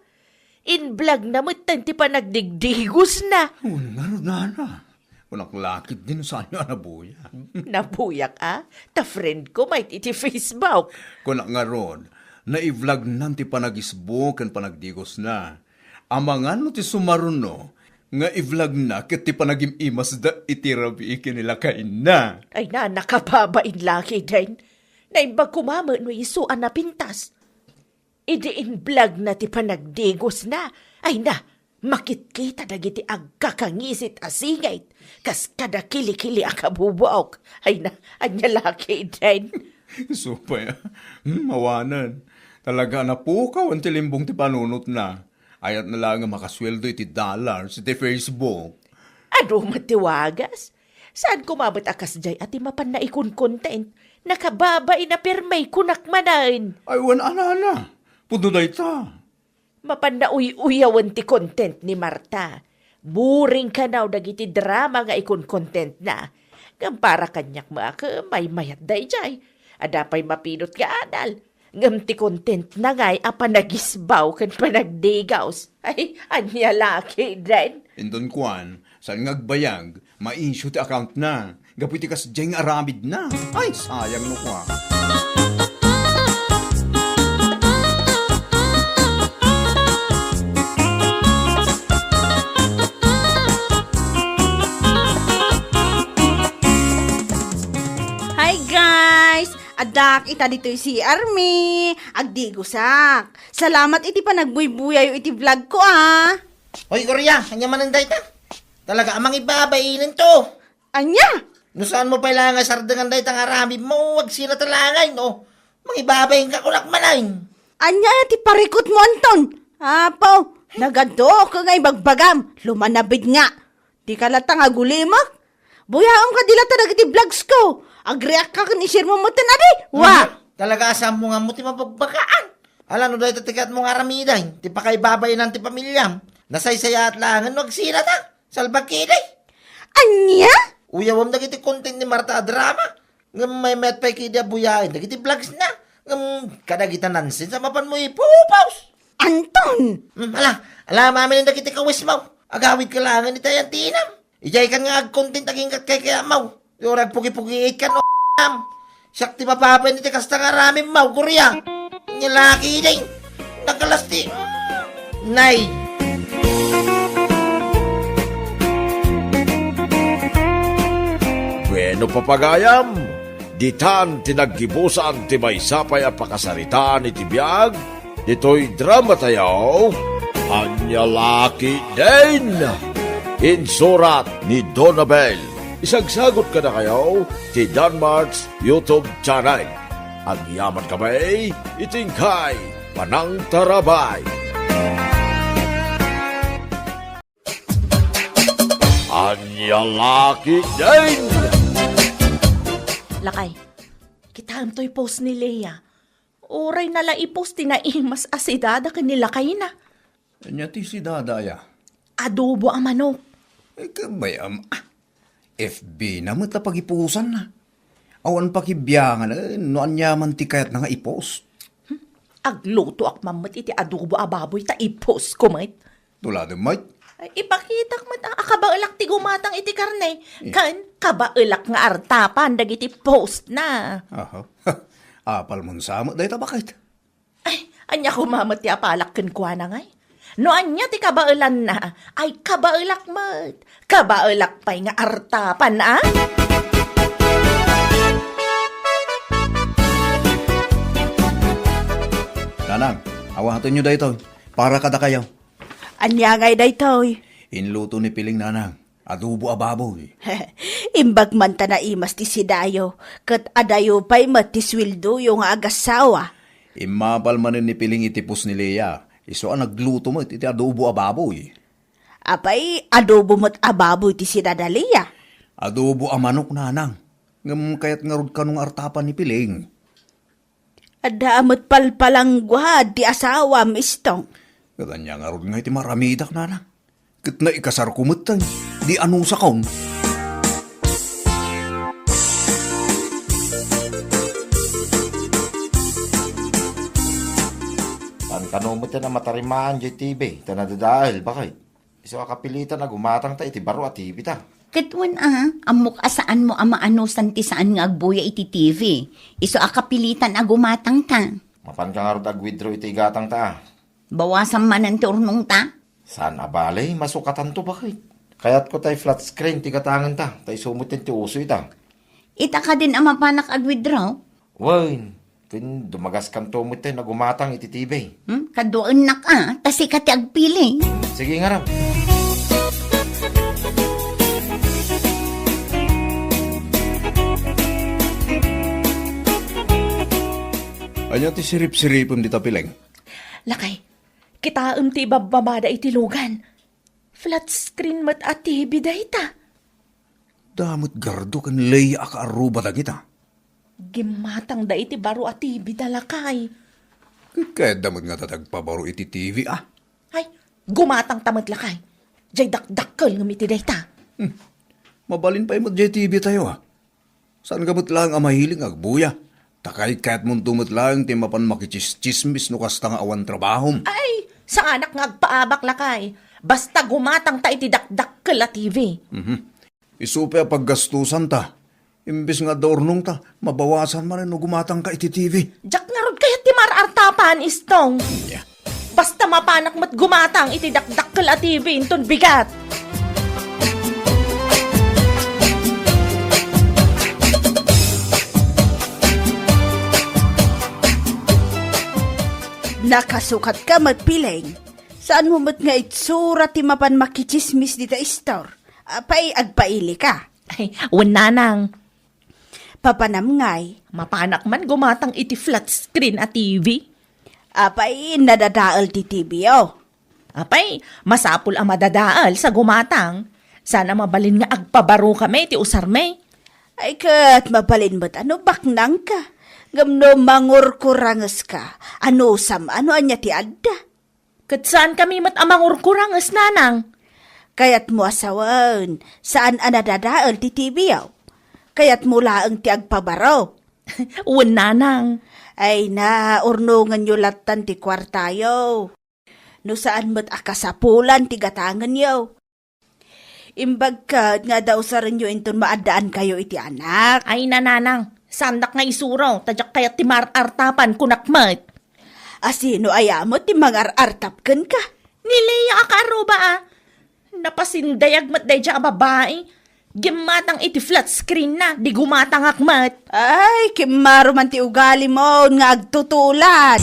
in-vlogna metten ti panagdigdigosna. Wen ngarud, nana. Kunak la ketdin no saanyo a nabuyag. Nabuyag, a? Ta friend ko met iti Facebook. Kunak ngarud, nai-vlognan ti panagisbo ken panagdigosna. Amangan no ti sumaruno nga i-vlogna ket ti panagim-imasda iti rabii ken ni lakayna. Ay na, nakababain la ketdin. Naimbag koma met no isu a napintas. Idi in-vlogna ti panagdigosna, ay na, makitkita dagiti agkakangisit a singit, kas kada kilikili a kabubuok. Ay na, ania la ketdin? Isu pay, a. Hmm, awanen. Talaga a napukawan ti limbong ti panunotna. Ayatna laeng a makasueldo iti dollars iti Facebook. Adu met ti wagas? Saan koma met a kasdiay a ti mapan naikonkontent? Nakababain a permi, kunak manen. Ay, wen a, nana. Pudno dayta. Mapan nauy-uyawen ti content ni Marta. Boring kanaw dagiti drama nga ikonkontentna. Ngem para kaniak met a maymayat daydiay. Adda pay mapinot nga adal. Ngem ti contentna ngay a panagisbaw ken panagdigaws. Ay, ania la ketdin? Inton kuan, saan nga agbayag, ma-issue ti accountna. Gapu iti kasdiay nga aramidna. Ay, sayang no kuan. Hi, guys! Addak ita ditoy C R mi. Agdigosak. Salamat iti panagbuybuyayo iti vlog ko, a. Hoy, Gloria, ania manen dayta? Talaga a mangibabainenton. Ania? No saanmo pay la nga sardengan dayta nga aramidmo, agsina ta la ngay, no? Mangibabainka, kunak manen. Ania ti parikutmo, Anton? Apo, nagadu ket nga ibagbagam, lumanabid nga. Dika latta nga agulimek? Buyaem kadi latta dagiti vlogs ko. Agreact ka ken i-share mo metten, adi? Wa! Mhm. Talaga a sammo nga ammo ti mabagbagaan. Ala no dayta ti kayatmo nga aramiden, ti pakaibabainan ti pamiliam. Nasaysayaat laengen no agsina ta. Salbag ketdi. Ania? Uyawem dagiti content ni Marta a drama. Ngem maymayat pay ketdi a buyaen dagiti vlogsna. Ngem kadagita nonsense a mapanmo ipopost. Anton! Hmm, ala, ala, amin dagiti kawismo. Agawidka laengen iti ayantenam. Idiaykan nga agcontent aginggat kaykayatmo. Ti uray agpugipugiitkan, o, am. Siak ti mababain iti kasta nga aramidmo, Gloria. Nia la ketdin. Nakalas ti, nay. No papagayam, ditan ti naggibusan ti maysa pay a pakasaritaan iti biag ditoy dramatayo, Ania La Ketdin. Insurat ni Donabel. Isagsagot kadakayo ti Danmart's YouTube channel. Agyaman kami iti inkay panangtarabay. Ania La Ketdin! Lakay, kitaem toy post ni Lea. Uray na la i-post ti naimas a si Dada ken ni lakayna. Ania ti si Dada aya? Adobo a manok. Eh, kabay, am-, ah, F B na met a pagipusanna. Awan pakibiangan, eh, no aniaman ti kayatna nga i-post. Hmm? Aglutoak man met iti adobo a baboy ta i-post ko met. Tuladem met? Ay, ipakitak met a, a kabaelak ti gumatang iti karne. Eh. Ken kabaelak nga artapan dagiti post na. Aha. Apalmon sa met dayta, baket? Ay, ania koma met ti apalak kenkuana ngay? No ania ti kabaelanna, ay kabaelak met. Kabaelak pay nga artapan, a? Nanang, awatenyo daytoy. Para kadakayo. Ania ngay daytoy? Inluto ni Piling, nanang. Adobo a baboy. Imbag man ta naimas ti sidayo, ket adayo pay met ti sueldoyo nga agassawa. Immapal manen ni Piling iti post ni Lea, isu a nagluto met iti adobo a baboy. Apay, adobo met a baboy ti si Dada Lea? Adobo a manok, nanang. Ngem kayat ngarud kano nga artapan ni Piling. Adda met palpalangguad ti asawam, Istong. Ket ania ngarud nga iti maramidak, nanang? Ket naikasarko met, di anusakon. Saan kano met a matarimaan diay T V, ta nadadael, baket? Isu a kapilitan a gumatangta iti baro a T V ta. Ket wen a, ammok a saanmo a maanusan ti saan nga agbuya iti T V. Isu a kapilitan a gumatangta. Mapanka ngarud ag-withdraw iti igatangta, a? Bawasan manen ti urnongta? Saan a bale, masukatanto, baket? Kayatko tay flat screen ti gatangenta, ta isu met ti uso ita. Ita kadin a mapanak ag-withdraw? Wen, ken dumagaskanto met tay nagumatang iti T V. Hmm? Kaduaennak a, ta sika ti agpili. Sige ngarud. Ania ti sirip-siripem dita, Piling? Lakay, kitaem ti ibabbabada iti lugan. Flat screen met a T V dayta. Damet gardo ken Lea a kaarruba dagita. Gimmatangda iti baro a T V da, lakay. Ket kayatda met nga adda agpabaro iti T V, a? Ay, gumatangta met, lakay. Diay dakdakkel ngem iti dayta. Hmm. Mabalin pay met diay T V tayo, a? Saanka met laeng a mahilig nga agbuya? Ta kaykayatmonto met laeng ti mapan makitsismis no kasta nga awan trabahom. Ay, saanak nga agpaabak, lakay. Basta gumatangta iti dakdakkel a T V. Mhm. Isu pay a paggastusanta. Imbes nga adda urnongta, mabawasan manen no gumatangka iti T V. Diak ngarud kayat ti mar-artapan, Istong. Ania? Basta mapanak met gumatang iti dakdakkel a T V inton bigat. Nakasukatka met, Piling. Saanmo met nga itsura ti mapan makitsismis dita istor? Apay, agpailika? Ay, wen, nanang. Papanam ngay? Mapanak man gumatang iti flat screen a T V. Apay, nadadael ti T V-yo? Apay, masapul a madadael sa gumatang. Saan a mabalin nga agpabarokami iti usarmi. Ay, ket mabalin met a no baknangka. Ngem no mangurkurangeska, anusam a no ania ti adda? Ket saankami met a mangurkuranges, nanang. Kayatmo a sawen, saan a nadadael ti T V-yo? Kayatmo laeng ti agpabaro? Wen, nanang. Ay na, urnongenyo lattan ti kuartayo. No saan met a kasapulan ti gatangenyo. Imbag ket nga adda usarenyo inton maaddaankayo iti anak. Ay, nanang, saandak nga isuro, ta diak kayat ti mar-artapan, kunak met. A sino aya met ti mangar-artap kenka? Ni Lea a kaarruba, a. Napasindayag met daydiay a babai. Gimmatang iti flat screen na, di gumatangak met. Ay, kimmaro man ti ugalimo nga agtutulad.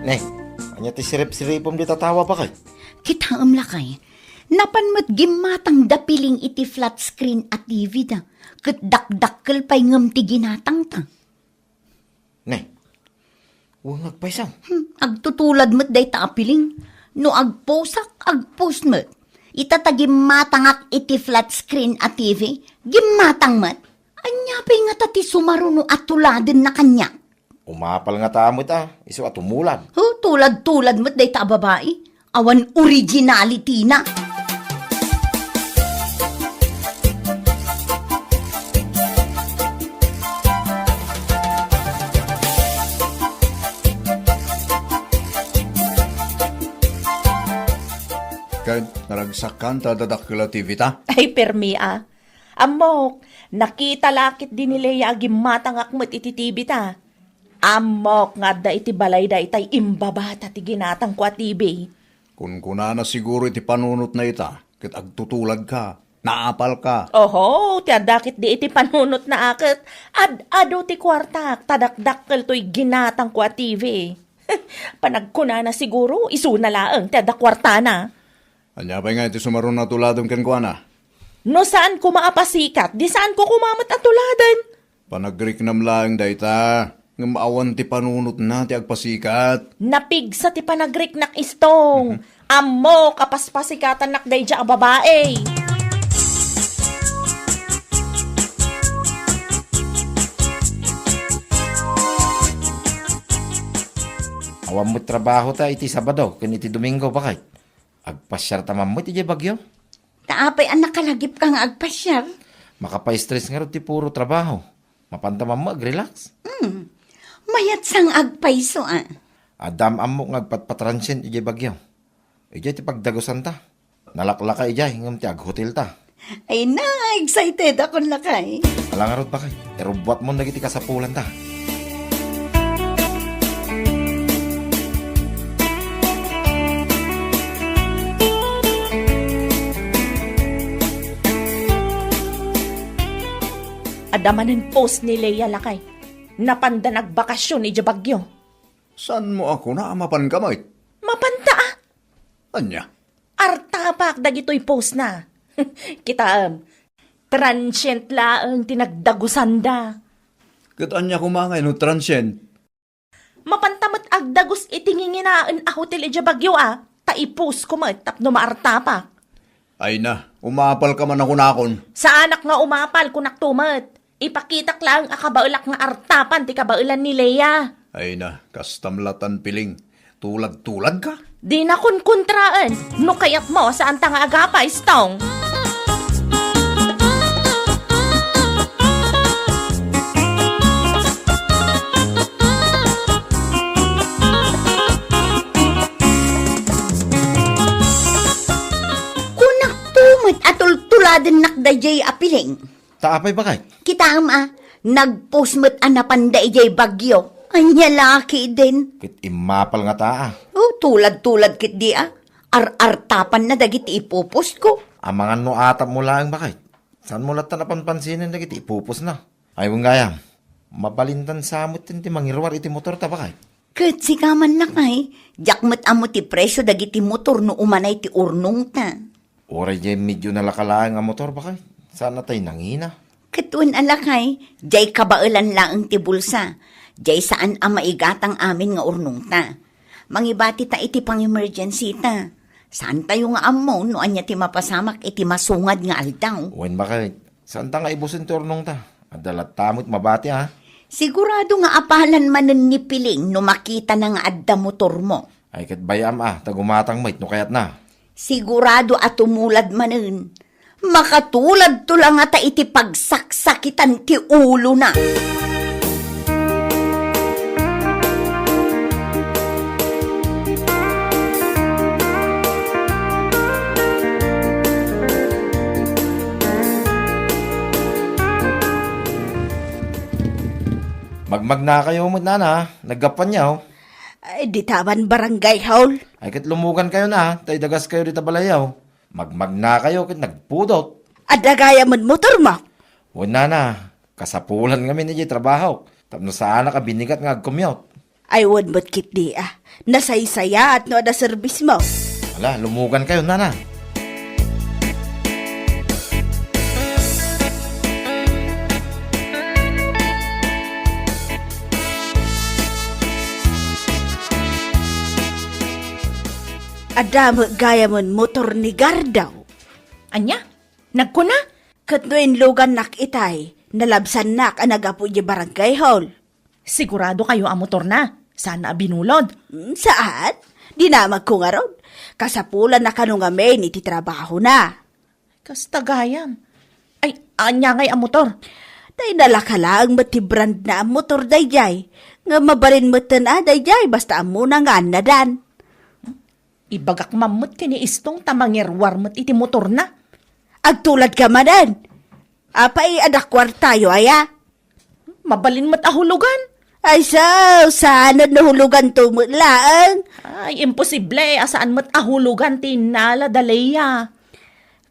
Ne, ania ti sirip-siripem dita tawa, bakay? Kitaem lakay, napan met gimmatang da Piling iti flat screen a T V da, ket dakdakkel pay ngem ti ginatangta. Ne, wen nga agpayso. Hmm, agtutulad met dayta a Piling. No agposak, agpos met. Ita ta gimmatangak iti flat screen a T V, gimmatang met. Ania pay ngata ti sumaruno a tuladenna kaniak? Umapal ngata met a, isu a tumulad. Oh, tulad-tulad met dayta a babai. Awan originality na. Ken, naragsakkan ta adda dakkel a T V ta? Ay, permi a. Ammok, nakita la ketdi ni Lea a gimmatangak met iti T V ta. Ammok nga adda iti balayda itay imbabata ti ginatangko a T V. Kunkunana siguro iti panunotna ita, ket agtutuladka, naapalka. Oho, ti adda ketdi iti panunotna a ket ad-adu ti kuartak, ta dakdakkel toy ginatangko a T V. Panagkunana siguro, isuna laeng ti adda kuartana. Ania pay nga iti sumaruno a tuladem kenkuana? No saan koma a pasikat, di saanko koma met a tuladen. Panagriknam laeng dayta, ngem awan ti panunotna ti agpasikat. Napigsa ti panagriknak, Istong. Mhm. Ammok a paspasikatannak daydiay a babai. Awan met trabahota iti Sabado ken iti Domingo, bakay? Agpasiarta man met idiay Baguio? Ta apay a nakalagipka nga agpasiar? Makapastress ngarud ti puro trabaho. Mapanta man met agrelax. Hmm. Mayat sa nga agpayso a. Adda am-ammok nga agpatpatransient idiay Baguio. Idiay ti pagdagusanta. Nalaklaka idiay ngem ti aghotelta. Ay na, excited ako lakay. Ala ngarud, bakay, irubbuatmon dagiti kasapulanta. Adda manen post ni Lea lakay. Napanda nagbakasyon idiay Baguio. Saanmo a kuna a mapanka met? Mapanta a. Ania? Artapak dagitoy postna. Kitaem, transient laeng ti nagdagusanda. Ket ania koma ngay no transient? Mapanta met agdagus iti nginginaen a hotel idiay Baguio a, ta i-postko met tapno maartapak. Ay na, umapalka man a kunakon. Saanak nga umapal, kunakto met. Ipakitak laeng a kabaelak nga artapan ti kabaelan ni Lea. Ay na, kastam latan, Piling. Tulad-tuladka? Dina kunkuntraen. No kayatmo, saanta nga agapay, Stong. Kunakto met a tultuladennak daydiay a Piling. Ta apay, bakay? Kitaem a, nagpost met a napanda idiay Baguio. Ania la ketdin? Ket immapal ngata a. Oh, tulad-tulad ketdi a. Ar-artapanna dagiti ipupostko. Amangan no atapmo laeng, bakay. Saanmo latta a panpansinen dagiti ipupostna? Ay, wen gayam, mabalintan sa met ti mangiruar iti motorta, bakay. Ket sika man lakay, diak met ammo ti presio dagiti motor no umanay ti urnongta. Uray diay medyo nalaka laeng a motor, bakay. Saan a tay nangina? Ket wen a lakay, diay kabaelan laeng ti bulsa. Diay saan a maigatang amin nga urnongta. Mangibatita iti pang-emergency-ta. Saantayo nga ammo no ania ti mapasamak iti masungad nga aldaw. Wen, bakay. Saanta nga ibusen ti urnongta? Adda latta met mabati a. Sigurado nga apalan manen ni Piling no makitana nga adda motormo. Ay, ket bay-am a, ta gumatang met no kayatna. Sigurado a tumulad manen. Makatuladto la ngata iti pagsaksakitan ti ulona. Magmagnakayo met, nana, naggapuanyo. Ay, dita man barangay hall. Ay, ket lumugankayo na, ta idagaskayo dita balayyo. Magmagnakayo ket nagpudot. Adda gayam met motormo? Wen, nana, kasapulan ngamin idiay trabahok, tapno saanak a binigat nga agcommute. Ay, wen met ketdi a. Nasaysayaat no adda serbismo. Ala, lumugankayo, nana. Adda met gayamen motor ni Gardaw. Ania? Nagkuna? Ket no inlugannak itay, nalabsannak a naggapu idiay barangay hall. Siguradokayo a motorna? Saan a binulod? Mm, saan? Dinamagko ngarud. Kasapulanna kano ngamin iti trabahona. Kasta gayam. Ay, ania ngay a motor? Tay nalaka laeng met ti brandna a motor daydiay. Nga mabalin metten a daydiay basta ammona nga annadan. Ibagak man met ken ni Istong ta mangiruar met iti motorna. Agtuladka manen. Apay, adda kuartayo aya? Mabalin met a hulugan. Ay, sao, saan no huluganto met laeng? Ay, imposible a saan met a hulugan ti innala da Lea.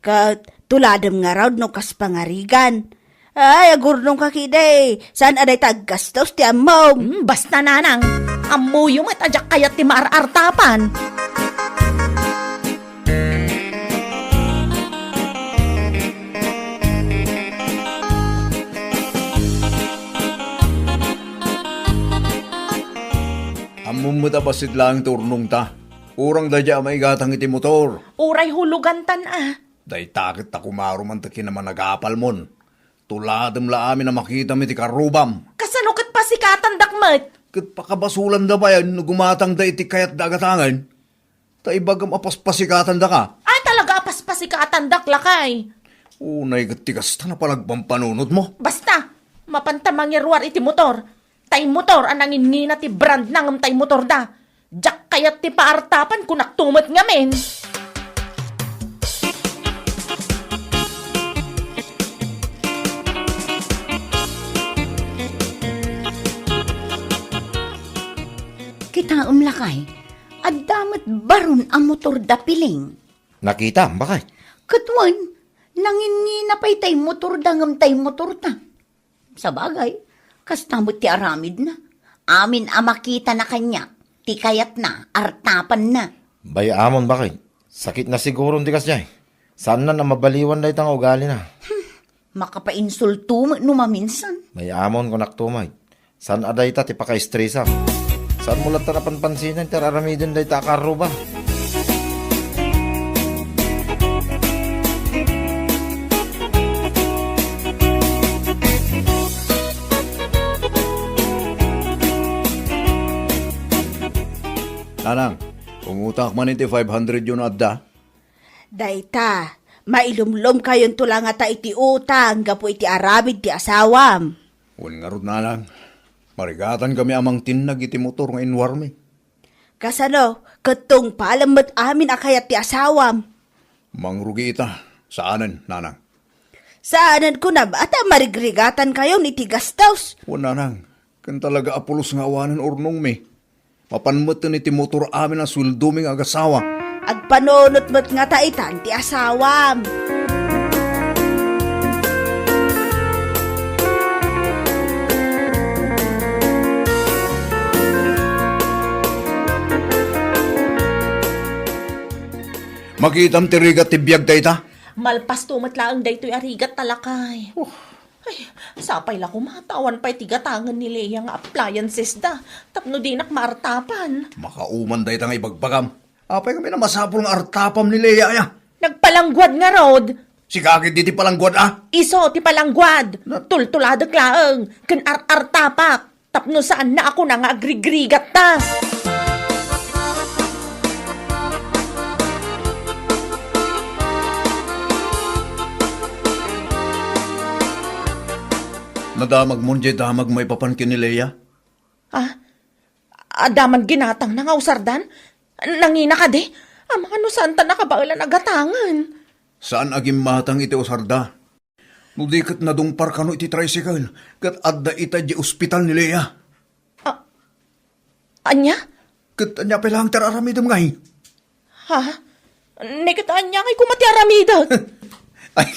Ket tuladem ngarud no kas pangarigan. Ay, agurnongka ketdi. Saan a dayta aggastos ti ammom? Hmm, basta, nanang. Ammoyo met a diak kayat ti maar-artapan. Ammom met a bassit laeng ti urnongta. Urang daydiay a maigatang iti motor. Uray hulugantan a. Dayta ket ta kumaruman ta kinamanagapalmon. Tuladem la amin a makitam iti karrubam. Kasano ket pasikatandak met? Ket pakabasolanda pay no gumatangda iti kayatda a gatangen. Ta ibagam a paspasikatandaka. Ay, talaga a paspasikatandaka, lakay. Unay ket ti kasta a panagpampanunotmo. Basta, mapanta mangiruar iti motor. Tay motor a nanginngina ti brandna ngem tay motorda. Diak kayat ti paartapan, kunakto met ngamin. Kitaem, lakay, adda met baron a motor da Piling. Nakitam, bakay? Ket wen, nanginngina pay tay motorda ngem tay motorta. Sabagay, kasta met ti aramidna. Amin a makitana kaniak, ti kayatna, artapanna. Bay-amon, bakit? Sakitna siguron ti kasdiay. Saannan a mabaliwan dayta nga ugalina. Hmm, makapainsulto met no maminsan. Bay-amon, kunakto met. Saan a dayta ti pakaistresam? Saanmo latta a panpansinen ti ar-aramiden dayta a karruba? Nanang, umutak man iti five hundred yo no adda? Dayta, mailumlomkayonto la ngata iti utang gapu iti aramid ti asawam. Wen ngarud, nanang, marigatankami a mangtinnag iti motor nga inruarmi. Kasano, ket tungpalem met amin a kayat ti asawam? Mangrugi ita, saanen, nanang. Saanen kunam a ta marigrigatankayon iti gastos. Wen, nanang, ken talaga a pulos nga awanen urnongmi. Mapan metten iti motor amin a sueldomi nga agasawa. Agpanunot met ngata itan ti asawam. Makitam ti rigat ti biag dayta? Malpasto met laeng daytoy a rigat, lakay. Oh. Ay, sapay la koma ta awan pay ti gatangen ni Lea nga appliances da, tapno dinak maartapan. Makauman dayta nga ibagbagam. Apay ngamin a masapul nga artapam ni Lea aya? Nagpalangguad ngarud. Sika ket di ti palangguad a? Isu ti palangguad. Na- Tultuladek laeng, ken ar-artapak. Tapno saanna a kuna nga agrigrigatta. Nadamagmon diay damag maipapan ken ni Lea? Ah, adda man ginatangna nga usardan? Nangina kadi? Amangan no saanta nakabaelan a gatangen. Saan a gimmatang iti usarda. No di ket nadungpar kano iti tricycle, ket adda ita idiay ospital ni Lea. A-, ania? Ket ania pay laeng ti ar-aramidem ngay? Ha? Ne ket ania ngay koma ti aramidek? Ay,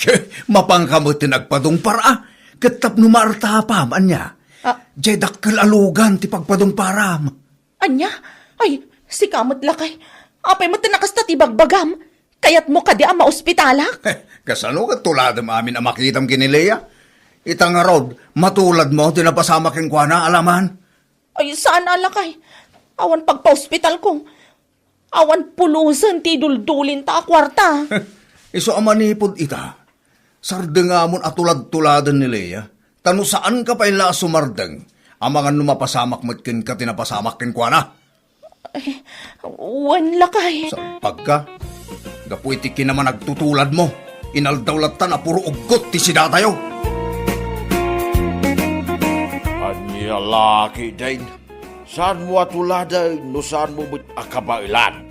mapanka met ti nagpadungpar, a? Ket tapno maartapam, ania? A- Diay dakkel a lugan ti pagpadungparam. Ania? Ay, sika met lakay. Apay met ti nakasta ti bagbagam? Kayatmo kadi a maospitalak? Kasano ket tuladem amin a makitam ken ni Lea? Ita ngarud, matuladmo ti napasamak kenkuana, alaman? Ay, saan a lakay. Awan pagpaospitalko. Awan pulosen ti iduldulinta a kuarta. Isu a manipud ita, sardengamon a tulad-tuladen ni Lea. Ta no saanka pay la a sumardeng, amangan no mapasamak met kenka ti napasamak kenkuana. Ay, wen lakay. Salpagka. Gapu iti kinamanagtutuladmo, inaldaw latta a puro uggot ti sidatayo. Ania la ketdin? Saanmo a tuladen no saanmo met a kabaelan.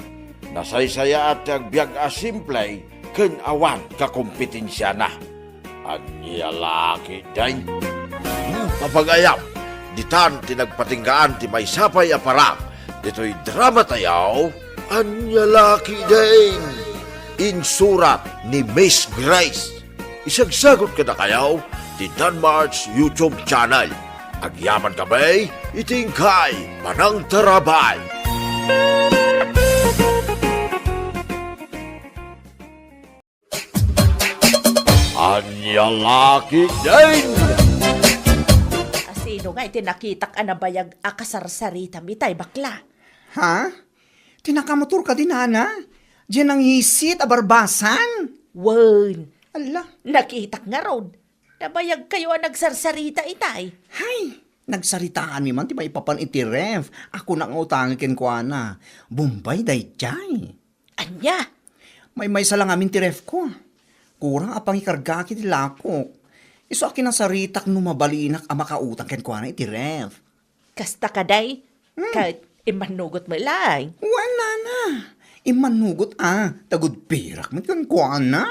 Nasaysayaat ti agbiag a simple ken awan kakompetensiana. Ania la ketdin? Hmm, mapagayam, ditan ti nagpatinggaan ti maysa pay a parang ditoy dramatayo. Ania la ketdin? Insurat ni Miss Grace. Isagsagut kadakayo ti Danmart's YouTube channel. Agyaman kami iti inkay panangtarabay. Ania la ketdin? Asino nga iti nakitak a nabayag a kasarsaritam itay, bakla? Ha? Ti nakamotor kadi, nana? Diay nangisit a barbasan? Wen. Ala. Nakitak ngarud. Nabayagkayo a nagsarsarita itay. Hay, nagsaritaanmi man ti maipapan iti ref. Ako nga utangek kenkuana. Bombay daydiay. Ania? Maymaysa la ngamin ti refko. Kurang a pangikargaak iti lakok. Isu a kinasaritak no mabalinak a makautang kenkuana iti ref. Kasta kadi? Hmm. Ket immannugot met laeng. Wen, nana. Immannugot a, ta gudpirak met kenkuana.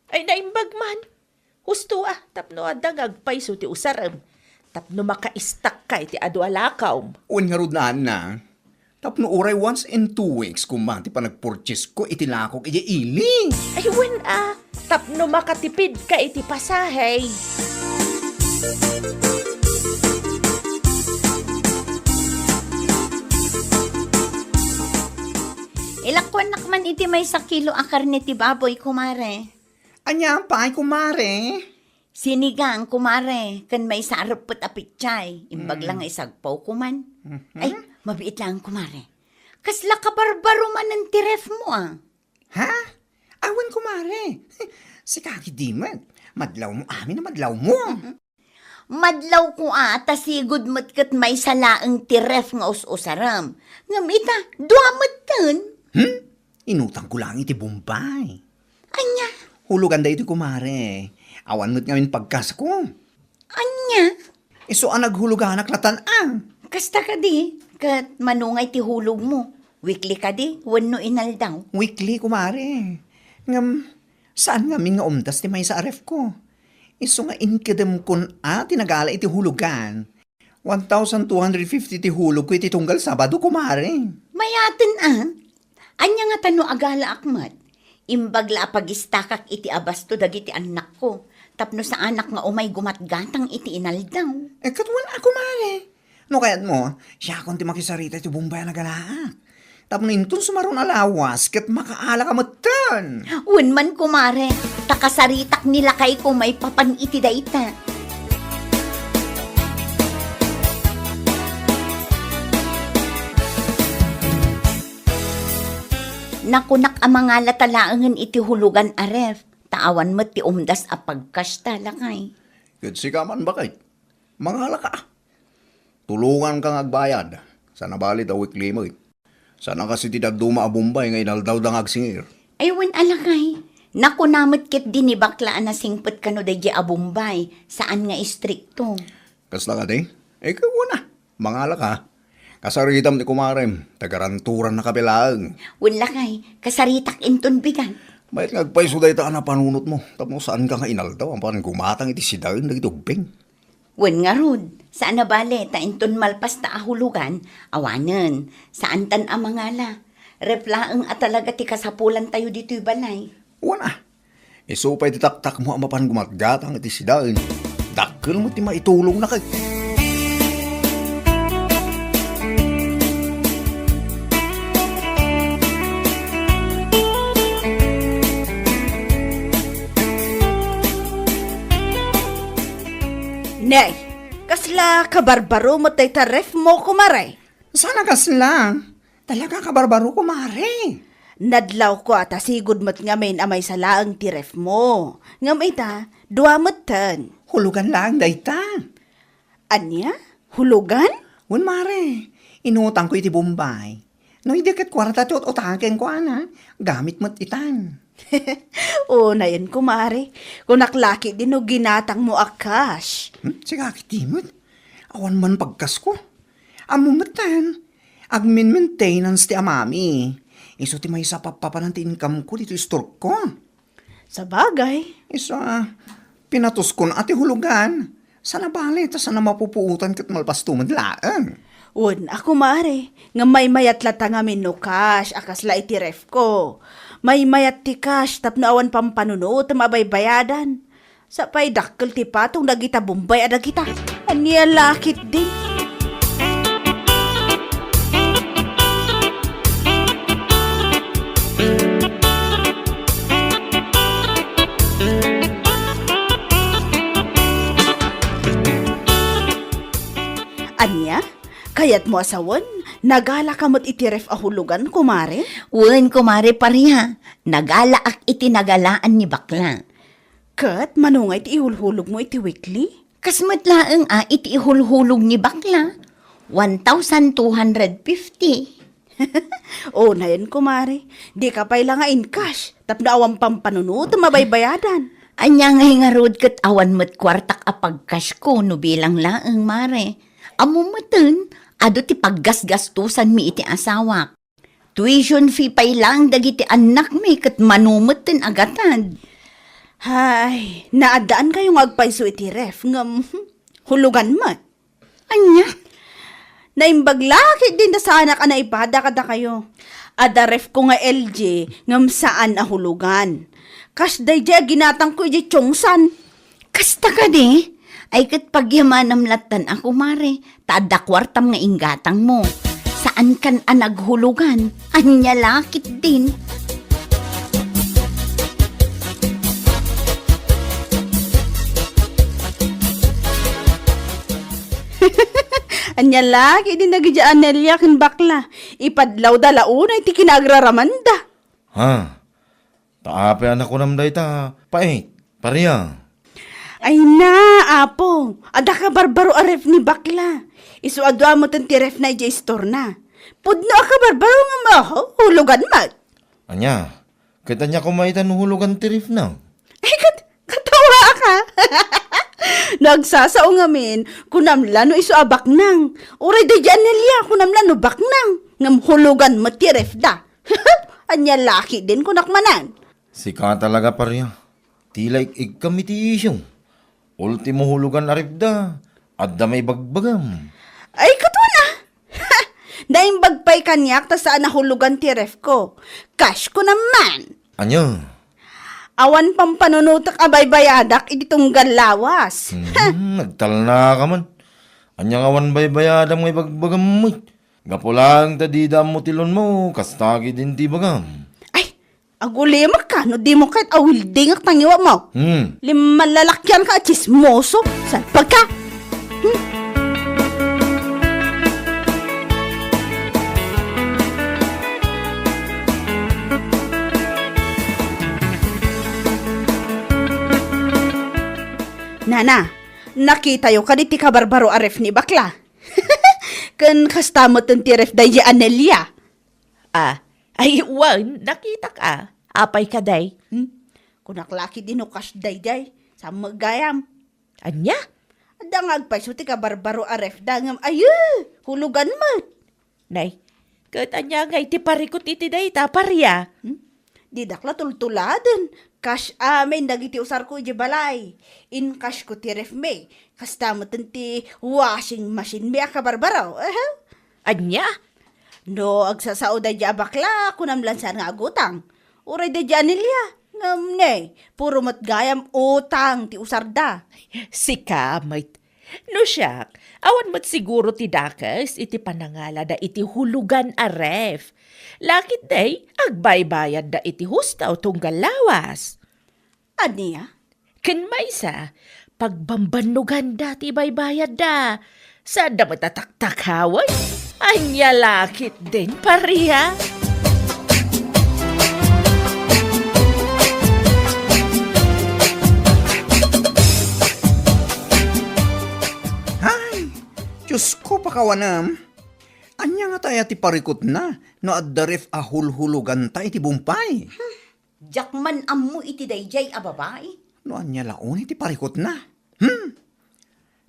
Ay, naimbag man. Husto a, tapno adda nga agpayso ti usarem. Tapno makaistakka iti adu a lakawm. Wen ngarud, nana. Tapno uray once in two weeks koma ti panagpurchasesko iti lakok idiay ili. Ay, wen a, tapno makatipidka iti pasahe. Ilakuannak man iti maysa kilo a karne ti baboy, kumare. Ania pay, kumare? Sinigang, kumare, ken maysa a reppet a pechay. Imbag la nga isagpawko man. Mhm. Ay, mabiit laeng, kumare. Kasla kabarbaro manen ti refmo, a. Ha? Awan, kumare. Sika kadi met. Madlawmo amin a madlawmo. Mhm. Madlawko a, ta sigud met ket maysa laeng ti ref nga us-usarem. Ngem ita, dua metten. Hmm? Inutangko laeng iti Bombay. Ania? Hulugan daytoy, kumare. Awan met ngamin pagkasko. Ania? Isu a naghuluganak latan a. Kasta kadi, ket mano ngay ti hulogmo? Weekly kadi wenno inaldaw? Weekly, kumare. Ngem, saan ngamin nga umdas ti maysa a refko. Isu nga inkedemkon a ti nagala iti hulugan. One thousand two hundred fifty ti hulogko iti tunggal Sabado, kumare. Mayaten a. Ania ngata no agalaak met? Imbag la a pagistakak iti abasto dagiti annakko, tapno saanak nga umay gumatgatang iti inaldaw. Eh, ket wen a, kumare. No kayatmo, siakon ti makisarita iti Bombay a nagalaak. Tapno inton sumaruno a lawas, ket makaalaka metten. Wen man, kumare, ta kasaritak ni lakayko maipapan iti dayta. Nakunak a mangalata laengen iti hulugan a ref, ta awan met ti umdas a pagkasta, lakay. Ket sika man, baket, mangalaka. Tulonganka nga agbayad. Saan a bali ta weekly met. Saan a kas iti dadduma a Bombay nga inaldawda nga agsingir. Ay, wen a, lakay. Nakuna met ketdi ni bakla a nasingpet kano daydiay a Bombay, saan nga istrikto. Kasta kadi? Eh, kuna, mangalaka. Kasaritam ti kumarem, ta garanturanna ka pay laeng. Wen, lakay, kasaritak inton bigat. Mayat nga agpayso dayta a napanunotmo, tapno saanka nga inaldaw a mapan gumatang iti sidaen dagiti ubbing. Wen ngarud, saan a bale ta inton malpasta a hulugan, awanen, saantan a mangala. Ref laeng a talaga ti kasapulantayo ditoy balay. Wen a, isu pay ti taktakmo a mapan gumatgatang iti sidaen. Dakkel met ti maitulongna kay. Nay, kasla kabarbaro met dayta refmo, kumare? Saan a kasla? Talaga kabarbaro, kumare. Nadlawko a ta sigud met ngamin a maysa laeng ti refmo. Ngem ita, dua metten. Hulugan laeng dayta. Ania? Hulugan? Wen, mare. Inutangko iti Bombay. No idi ket kuarta ti ut-utaken ko, ana, gamit met itan. Unayen, kumare. Kunak la ketdi no ginatangmo a cash. Hmm? Sika ketdi met. Awan man pagkasko. Ammo metten, agmin-maintenance ti amami. Isu ti maysa a pappapanan ti income ko ditoy store ko. Sabagay. Isu a, pinatuskon a ti hulugan. Saan a bale, ta saan a mapupuotan ket malpasto met laeng. Wen a, kumare, nga maymayat latta ngamin no cash a kasla iti refko. Maymayat ti cash tapno awan pampanunotem a baybayadan. Sa pay dakkel ti patong dagita Bombay a dagita. Ania la ketdi? Ania? Kayatmo a sawen, nagalaka met iti ref a hulugan, kumare? Wen, kumare Paria. Nagalaak iti nagalaan ni bakla. Ket mano ngay ti ihulhulogmo iti weekly? Kas met laeng a iti ihulhulog ni bakla, one thousand two hundred fifty. Unayen, kumare, dika pay la nga in-cash tapno awan pampanunotem a baybayadan. Ania ngay ngarud ket awan met kuartak a pag-cash ko no bilang laeng, mare. Ammo metten, adu ti paggasgastosanmi iti asawak. Tuition fee pay laeng dagiti annakmi ket mano metten a gatad. Hay, naaddaankayo nga agpayso iti ref, ngem hulugan met. Ania? Naimbag la ketdin ta saanak a naipada kadakayo. Adda refko nga L G ngem saan a hulugan. Kas daydiay a ginatangko idiay Chongsan. Kasta kadi? Ay ket pagyamanam lattan a, kumare, ta adda kuartam nga inggatangmo. Saankan a naghulugan. Ania la ketdin? Ania la ketdin dagiti Anelia ken bakla? Ipadlawda la unay ti kinaagraramanda. Ha? Ta apay a nakunam dayta, pait, Paria? Ay na, apo, adda kabarbaro a ref ni bakla. Isu a dua metten ti refna idiay istorna. Pudno a kabarbaro nga maho, hulugan met. Ania? Ket ania koma ita no hulugan ti refna? Ay, kat-, katawaak. No agsasao ngamin, kunam la no isu a baknang. Uray daydi Anelia, kunam la no baknang. Ngem hulugan met ti refda. Ania la ketdin, kunak manen. Sika talaga, Paria. Tila ik-ikkam iti isyu. Ultimo hulugan a refda, adda maibagbagam. Ay, ket wen a. Naimbag pay kaniak ta saan a hulugan ti refko. Cash ko naman. Ania? Awan pampanunotek a baybayadak iti tunggal lawas. Hmm, nagtalnaka man. Ania nga awan baybayadam nga ibagbagam met? Gapu laeng ta dida ammo ti loanmo, kasta ketdin ti ibagam. Ay, agulimekka no dimo ket awildingek tangiwatmo. Hmm. Limmalalakianka a tsismoso. Salpagka! Hmm. Nana, nakitayo kadi ti kabarbaro a ref ni bakla? Ken kasta met ti ref daydi Anelia. Ah, ay, wen, nakitak a. Apay kadi? Hmm? Kunak la ketdi no kas daydi, sa met gayam. Ania? Adda nga agpayso ti kabarbaro a refda ngem, ayo, hulugan met. Nay, ket ania ngay ti parikut iti dayta, Paria? Hmm? Didak la tultuladen. Kas amin dagiti usarko idiay balay. Inkasyo ti refmi. Kasta met ti washing machinemmi a kabarbaro. Aha. Ania? No agsasao daydiay a bakla, kunam laeng saan nga agutang. Uray daydiay a Nelia. Ngem ne, puro met gayam utang ti usarda. Sika met. No siak, awan met siguro ti dakes iti panangalada iti hulugan a ref. Laketdi, agbaybayadda iti husto tunggal lawas. Ania? Ken maysa, pagbambannoganda ti ibaybayadda. Saanda met a taktakawen? Ania la ketdin, paria? Ay, Diosko, pakawanem. Ania ngata aya ti parikutna no adda ref a hulhuloganta iti bumpay? Diak man ammo iti daydiay a babai. No ania la unay ti parikutna? Hmm?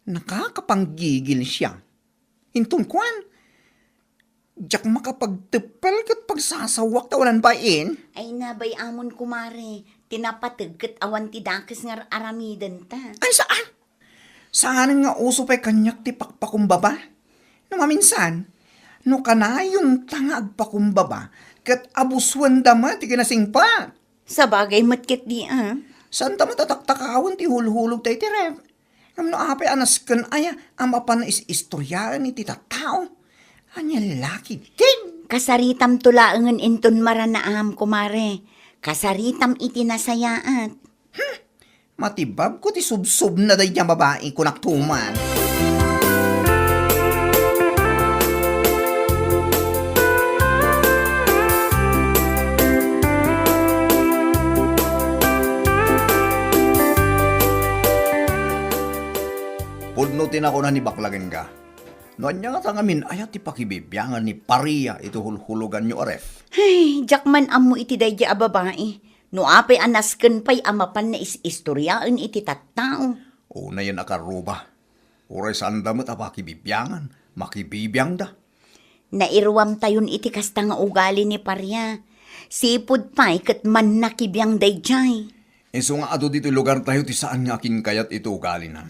Nakakapanggigil siya. Inton kuan, diak makapagteppel ket pagsasawak ta walan bain. Ay, nabay-amon, kumare, ti napateg ket awan ti dakes nga ar-aramidenta. Ay, saan? Saan nga uso pay kaniak ti pakpakumbaba? No maminsan, no kanayonta nga agpakumbaba, ket abusuenda met ti kinasingpet. Sabagay met ketdi, a. Saanta met a taktakawen ti hulhulogta iti ref. Ngem no apay a nasken aya a mapan is-istoriaen iti tattao? Ania la ketdin? Kasaritamto laengen inton maranaam, kumare. Kasaritam iti nasayaat. Hmm, matibabko ti subsubna daydiay a babai, kunak tuman. Pudno ti nakuna ni Bakla kenka. No ania ngata ngamin aya ti pakibibiangan ni Paria iti hulhuloganyo a ref? Ay, diak man ammo iti daydiay a babai. No apay a nasken pay a mapan nga is-istoriaen iti tattao. Unayen a karruba. Uray saanda met a pakibibiangan, makibibiangda. Nairuamtayon iti kasta nga ugali ni Paria. Sipud pay ket mannakibiang daydiay. Isu nga adu ditoy lugartayo ti saan nga akinkayat iti ugalina.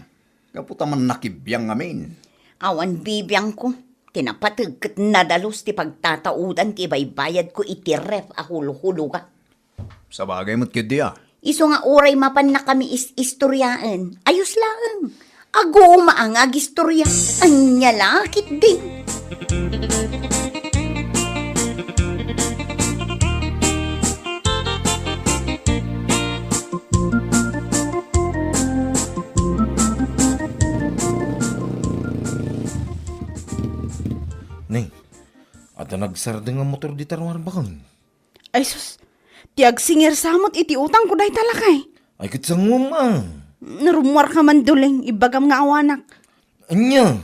Gapu ta mannakibiang ngamin. Awan bibiangko. Ti napateg ket nadalus ti pagtataudan ti ibaybayadko iti ref a hulhuloga. Sabagay met ketdi a. Isu nga uray mapannakami is-istoriaen, ayos laeng. Aguma nga agistoria. Ania la ketdi? Ni, adda nagsardeng a motor dita ruar baken. Ay sus, ti agsingir sa met iti utangko dayta lakay. Ay, ket sangom a. Narummuarka man, Duleng, ibagam nga awanak. Ania?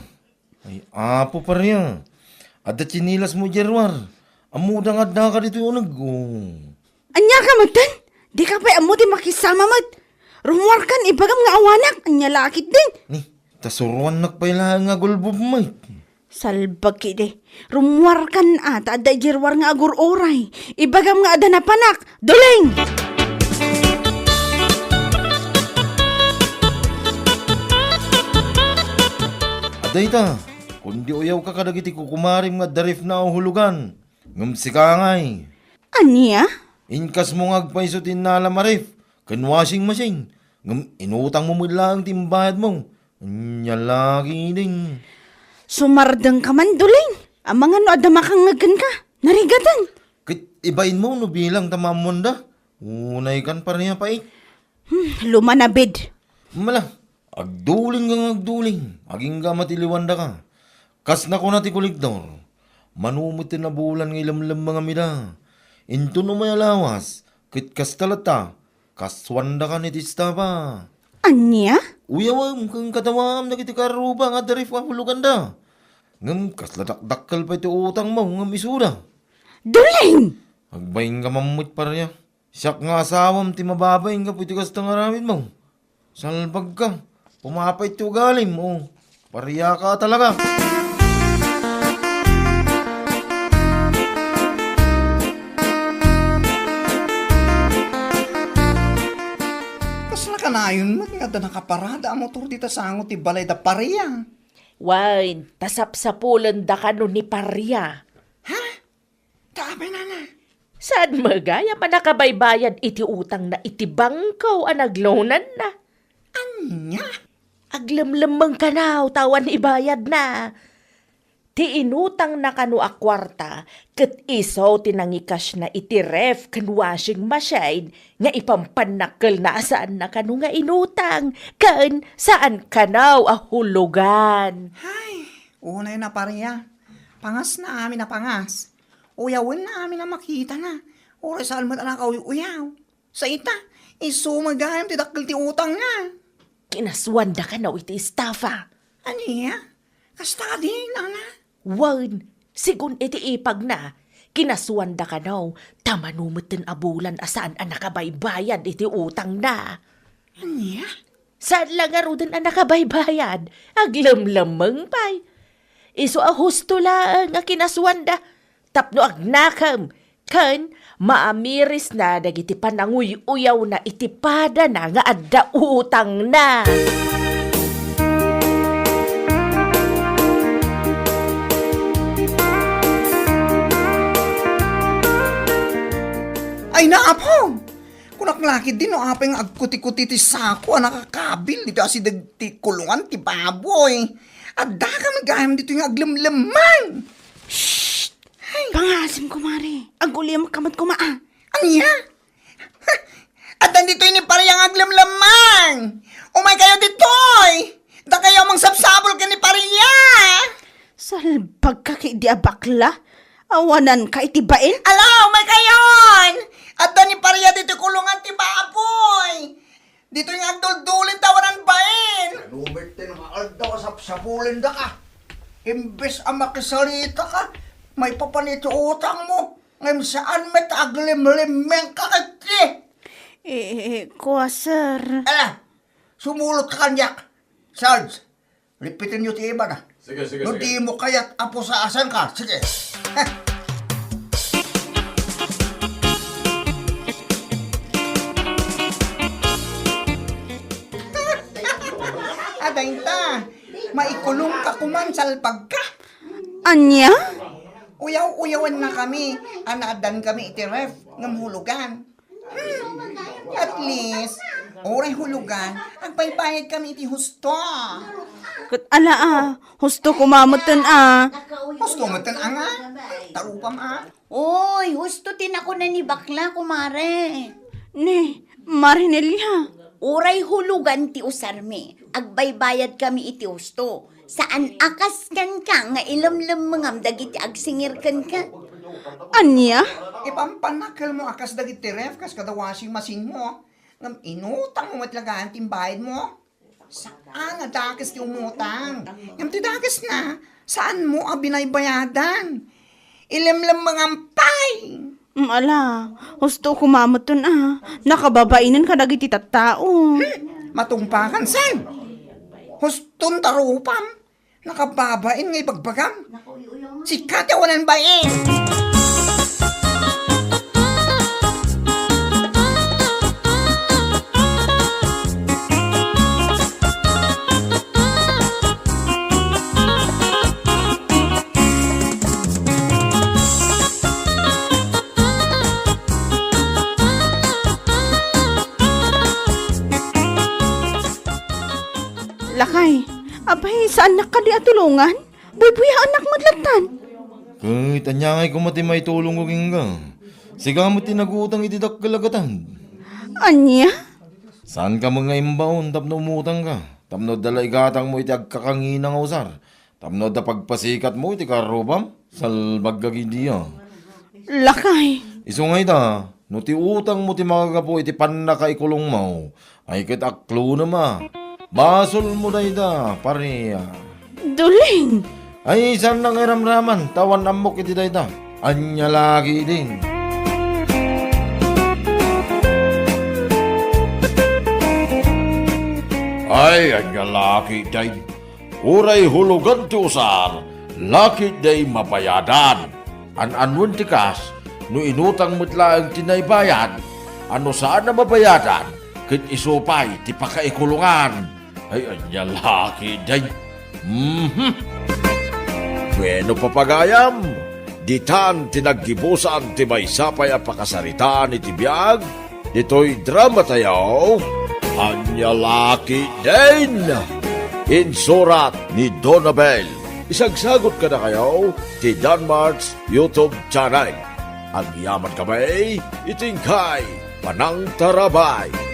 Ay, Apo Paria, adda tsinelasmo idiay ruar. Ammoda nga addaka ditoy uneg, o. Ania ka metten? Dika pay ammo ti makisama met. Rummuarkan, ibagam nga awanak. Ania la ketdin? Ni, ta suroannak pay laeng nga gulbub met. Salbag ketdi. Rummuarkan a, ta adda idiay ruar nga agur-uray. Ibagam nga adda napanak. Duleng! Adda ita, kundi uyawka kadagiti kukumarem nga adda refna a hulugan. Ngem sika ngay. Ania? Inkasmo nga agpayso ti innalam a ref ken washing machine, ngem inutangmo met laeng ti imbayadmo. Ania la ketdin? Sumardengka man, Duleng. Amangan no adda makangngeg kenka. Narigaten. Ket ibainmo no bilang ta maammoanda. Unaykan, Paria, pait. Hmm, lumanabid. Mala, agduling nga agduling, agingga matiliwandaka. Kas nakuna ti kolektor, mano met ti nabulan nga ilemlemmengam ida. Inton umay a lawas, ket kasta latta, kasuandaka iti estapa. Ania? Uyawem ken katawaem dagiti karruba nga adda ref a huloganda. Ngem kasla dakdakkel pay ti utangmo ngem isuda. Duleng! Agbainka man met, Paria. Siak nga asawam ti mababain gapu iti kasta nga aramidmo. Salbagka, pumapait ti ugalim, o. Pariaka talaga. Nayon met nga adda nakaparada a motor dita sango ti balay da Paria. Wen, ta sapsapulenda kano ni Paria. Ha? Ta apay, nana? Saan met gayam a nakabaybayad iti utangna iti bangko a nagloananna? Ania? Aglemlemmeng kano ta awan ibayadna. Ti inutangna kano a kuarta ket isu ti nangikasna iti ref ken washing machine nga ipampanakkelna a saanna kano nga inutang ken saan kano a hulugan. Hay, unay na, Paria. Pangasna amin a pangas. Uyawenna amin a makitana. Uray saan met a nakauy-uyaw. Sa ita, isu met gayam ti dakkel ti utangna. Kinasuanda kano iti estafa. Ania? Kasta kadi, nana? Wen, sigun iti ipagna, kinasuanda kano, ta mano metten a bulan a saan a nakabaybayad iti utangna. Ania? Saan la ngaruden a nakabaybayad, aglemlemmeng pay. Isu a husto laeng a kinasuanda, tapno agnakem, ken maamirisna dagiti pananguy-uyawna iti padana nga adda utangna. Ay, naapom! Kunak la ketdi no apay nga agkuti-kuti ti sako a nakakabil ditoy asideg ti kulungan ti baboy. Addaka met gayam ditoy nga aglemlemmeng. Shh! Ay. Pangasim, kumare. Agulimek ka met koma, a. Ania? Addan ditoy ni Paria nga aglemlemmeng. Umay kayo ditoy. Dakayo a mangsapsapul ken ni Paria. Salbag ka ketdi a bakla. Awanan ka iti bain? Ala, umay kayon! Adda ni Paria ditoy kulungan ti baboy. Ditoy nga agduldulin ta awanan bain. Ano met ti nga aldaw a sapsapulendaka? Imbes a makisarita ka, maipapan iti utangmo. Ngem saan met aglimlimmeng ka ketdi. Eh, eh, kua, sir. Ala, sumulot ka kaniak. Sarge, lipitenyo ti ibana. Sige, sige, no sige. Di mo kayat a pusasan ka, sige. Adayta, maikulong ka kuman, salbag ka. Ania? Uyaw-uyawan na kami, a naaddan kami iti ref, ngem hulugan. Hmm, at least, uray hulugan, agbaybayad kami iti husto. Ket ala, a, husto koma metten, a. Husto metten, a, nga? Tarupam, a. Oy, husto ti nakuna ni bakla, kumare. Ni, Marinelia. Uray hulugan ti usarmi, agbaybayad kami iti husto. Saan a kas kenka nga ilemlemmengam dagiti agsingir kenka? Ania? Ipampanakkelmo a kas dagiti ref, kas kada washing machine mo. Ngem inutangmo met laeng ti imbayadmo. Saan a dakes ti umutang. Ngem ti dakesna, saanmo a binaybayadan. Ilemlemmengam pay. Mm, ala, husto koma metten, a. Nakababainen kadagiti tattao. Hmm, matungpakan, saan? Huston tarupam. Nakababain nga ibagbagam. Sika ti awanan bain. Lakay, apay, saannak kadi a tulongan? Buybuyaennak met lattan. Ket ania ngay koma ti maitulongko kenka? Sika met ti nagutang iti dakkel a gatad. Ania? Saanka met nga imbaon tapno umutangka, tapno adda la igatangmo iti agkakangina nga usar, tapno adda pagpasikatmo iti karrubam? Salbag ka ketdi, a. Lakay. Isu nga ita, no ti utangmo ti makagapu iti pannakaikulongmo, ay ket aklonem, a. Basolmo dayta, pare, a. Dulin. Ay, saanna nga iramraman, ta awan ammok iti dayta. Ania la ketdin? Ay, ania la ketdin? Uray hulugan ti usar, la ketdi mabayadan. An-anuen ti kas, no inutang met laeng ti naibayad, a no saan a mabayadan, ket isu pay ti pakaikulongan. Ay, ania la ketdin. Mhm. Bueno, papagayam, ditan ti naggibusan ti maysa pay a pakasaritaan iti biag ditoy drama tayo. Ania la ketdin. Insurat ni Donabel. Isagsagot kadakayo ti Danmart's YouTube channel. Agyaman kami iti inkay panangtarabay.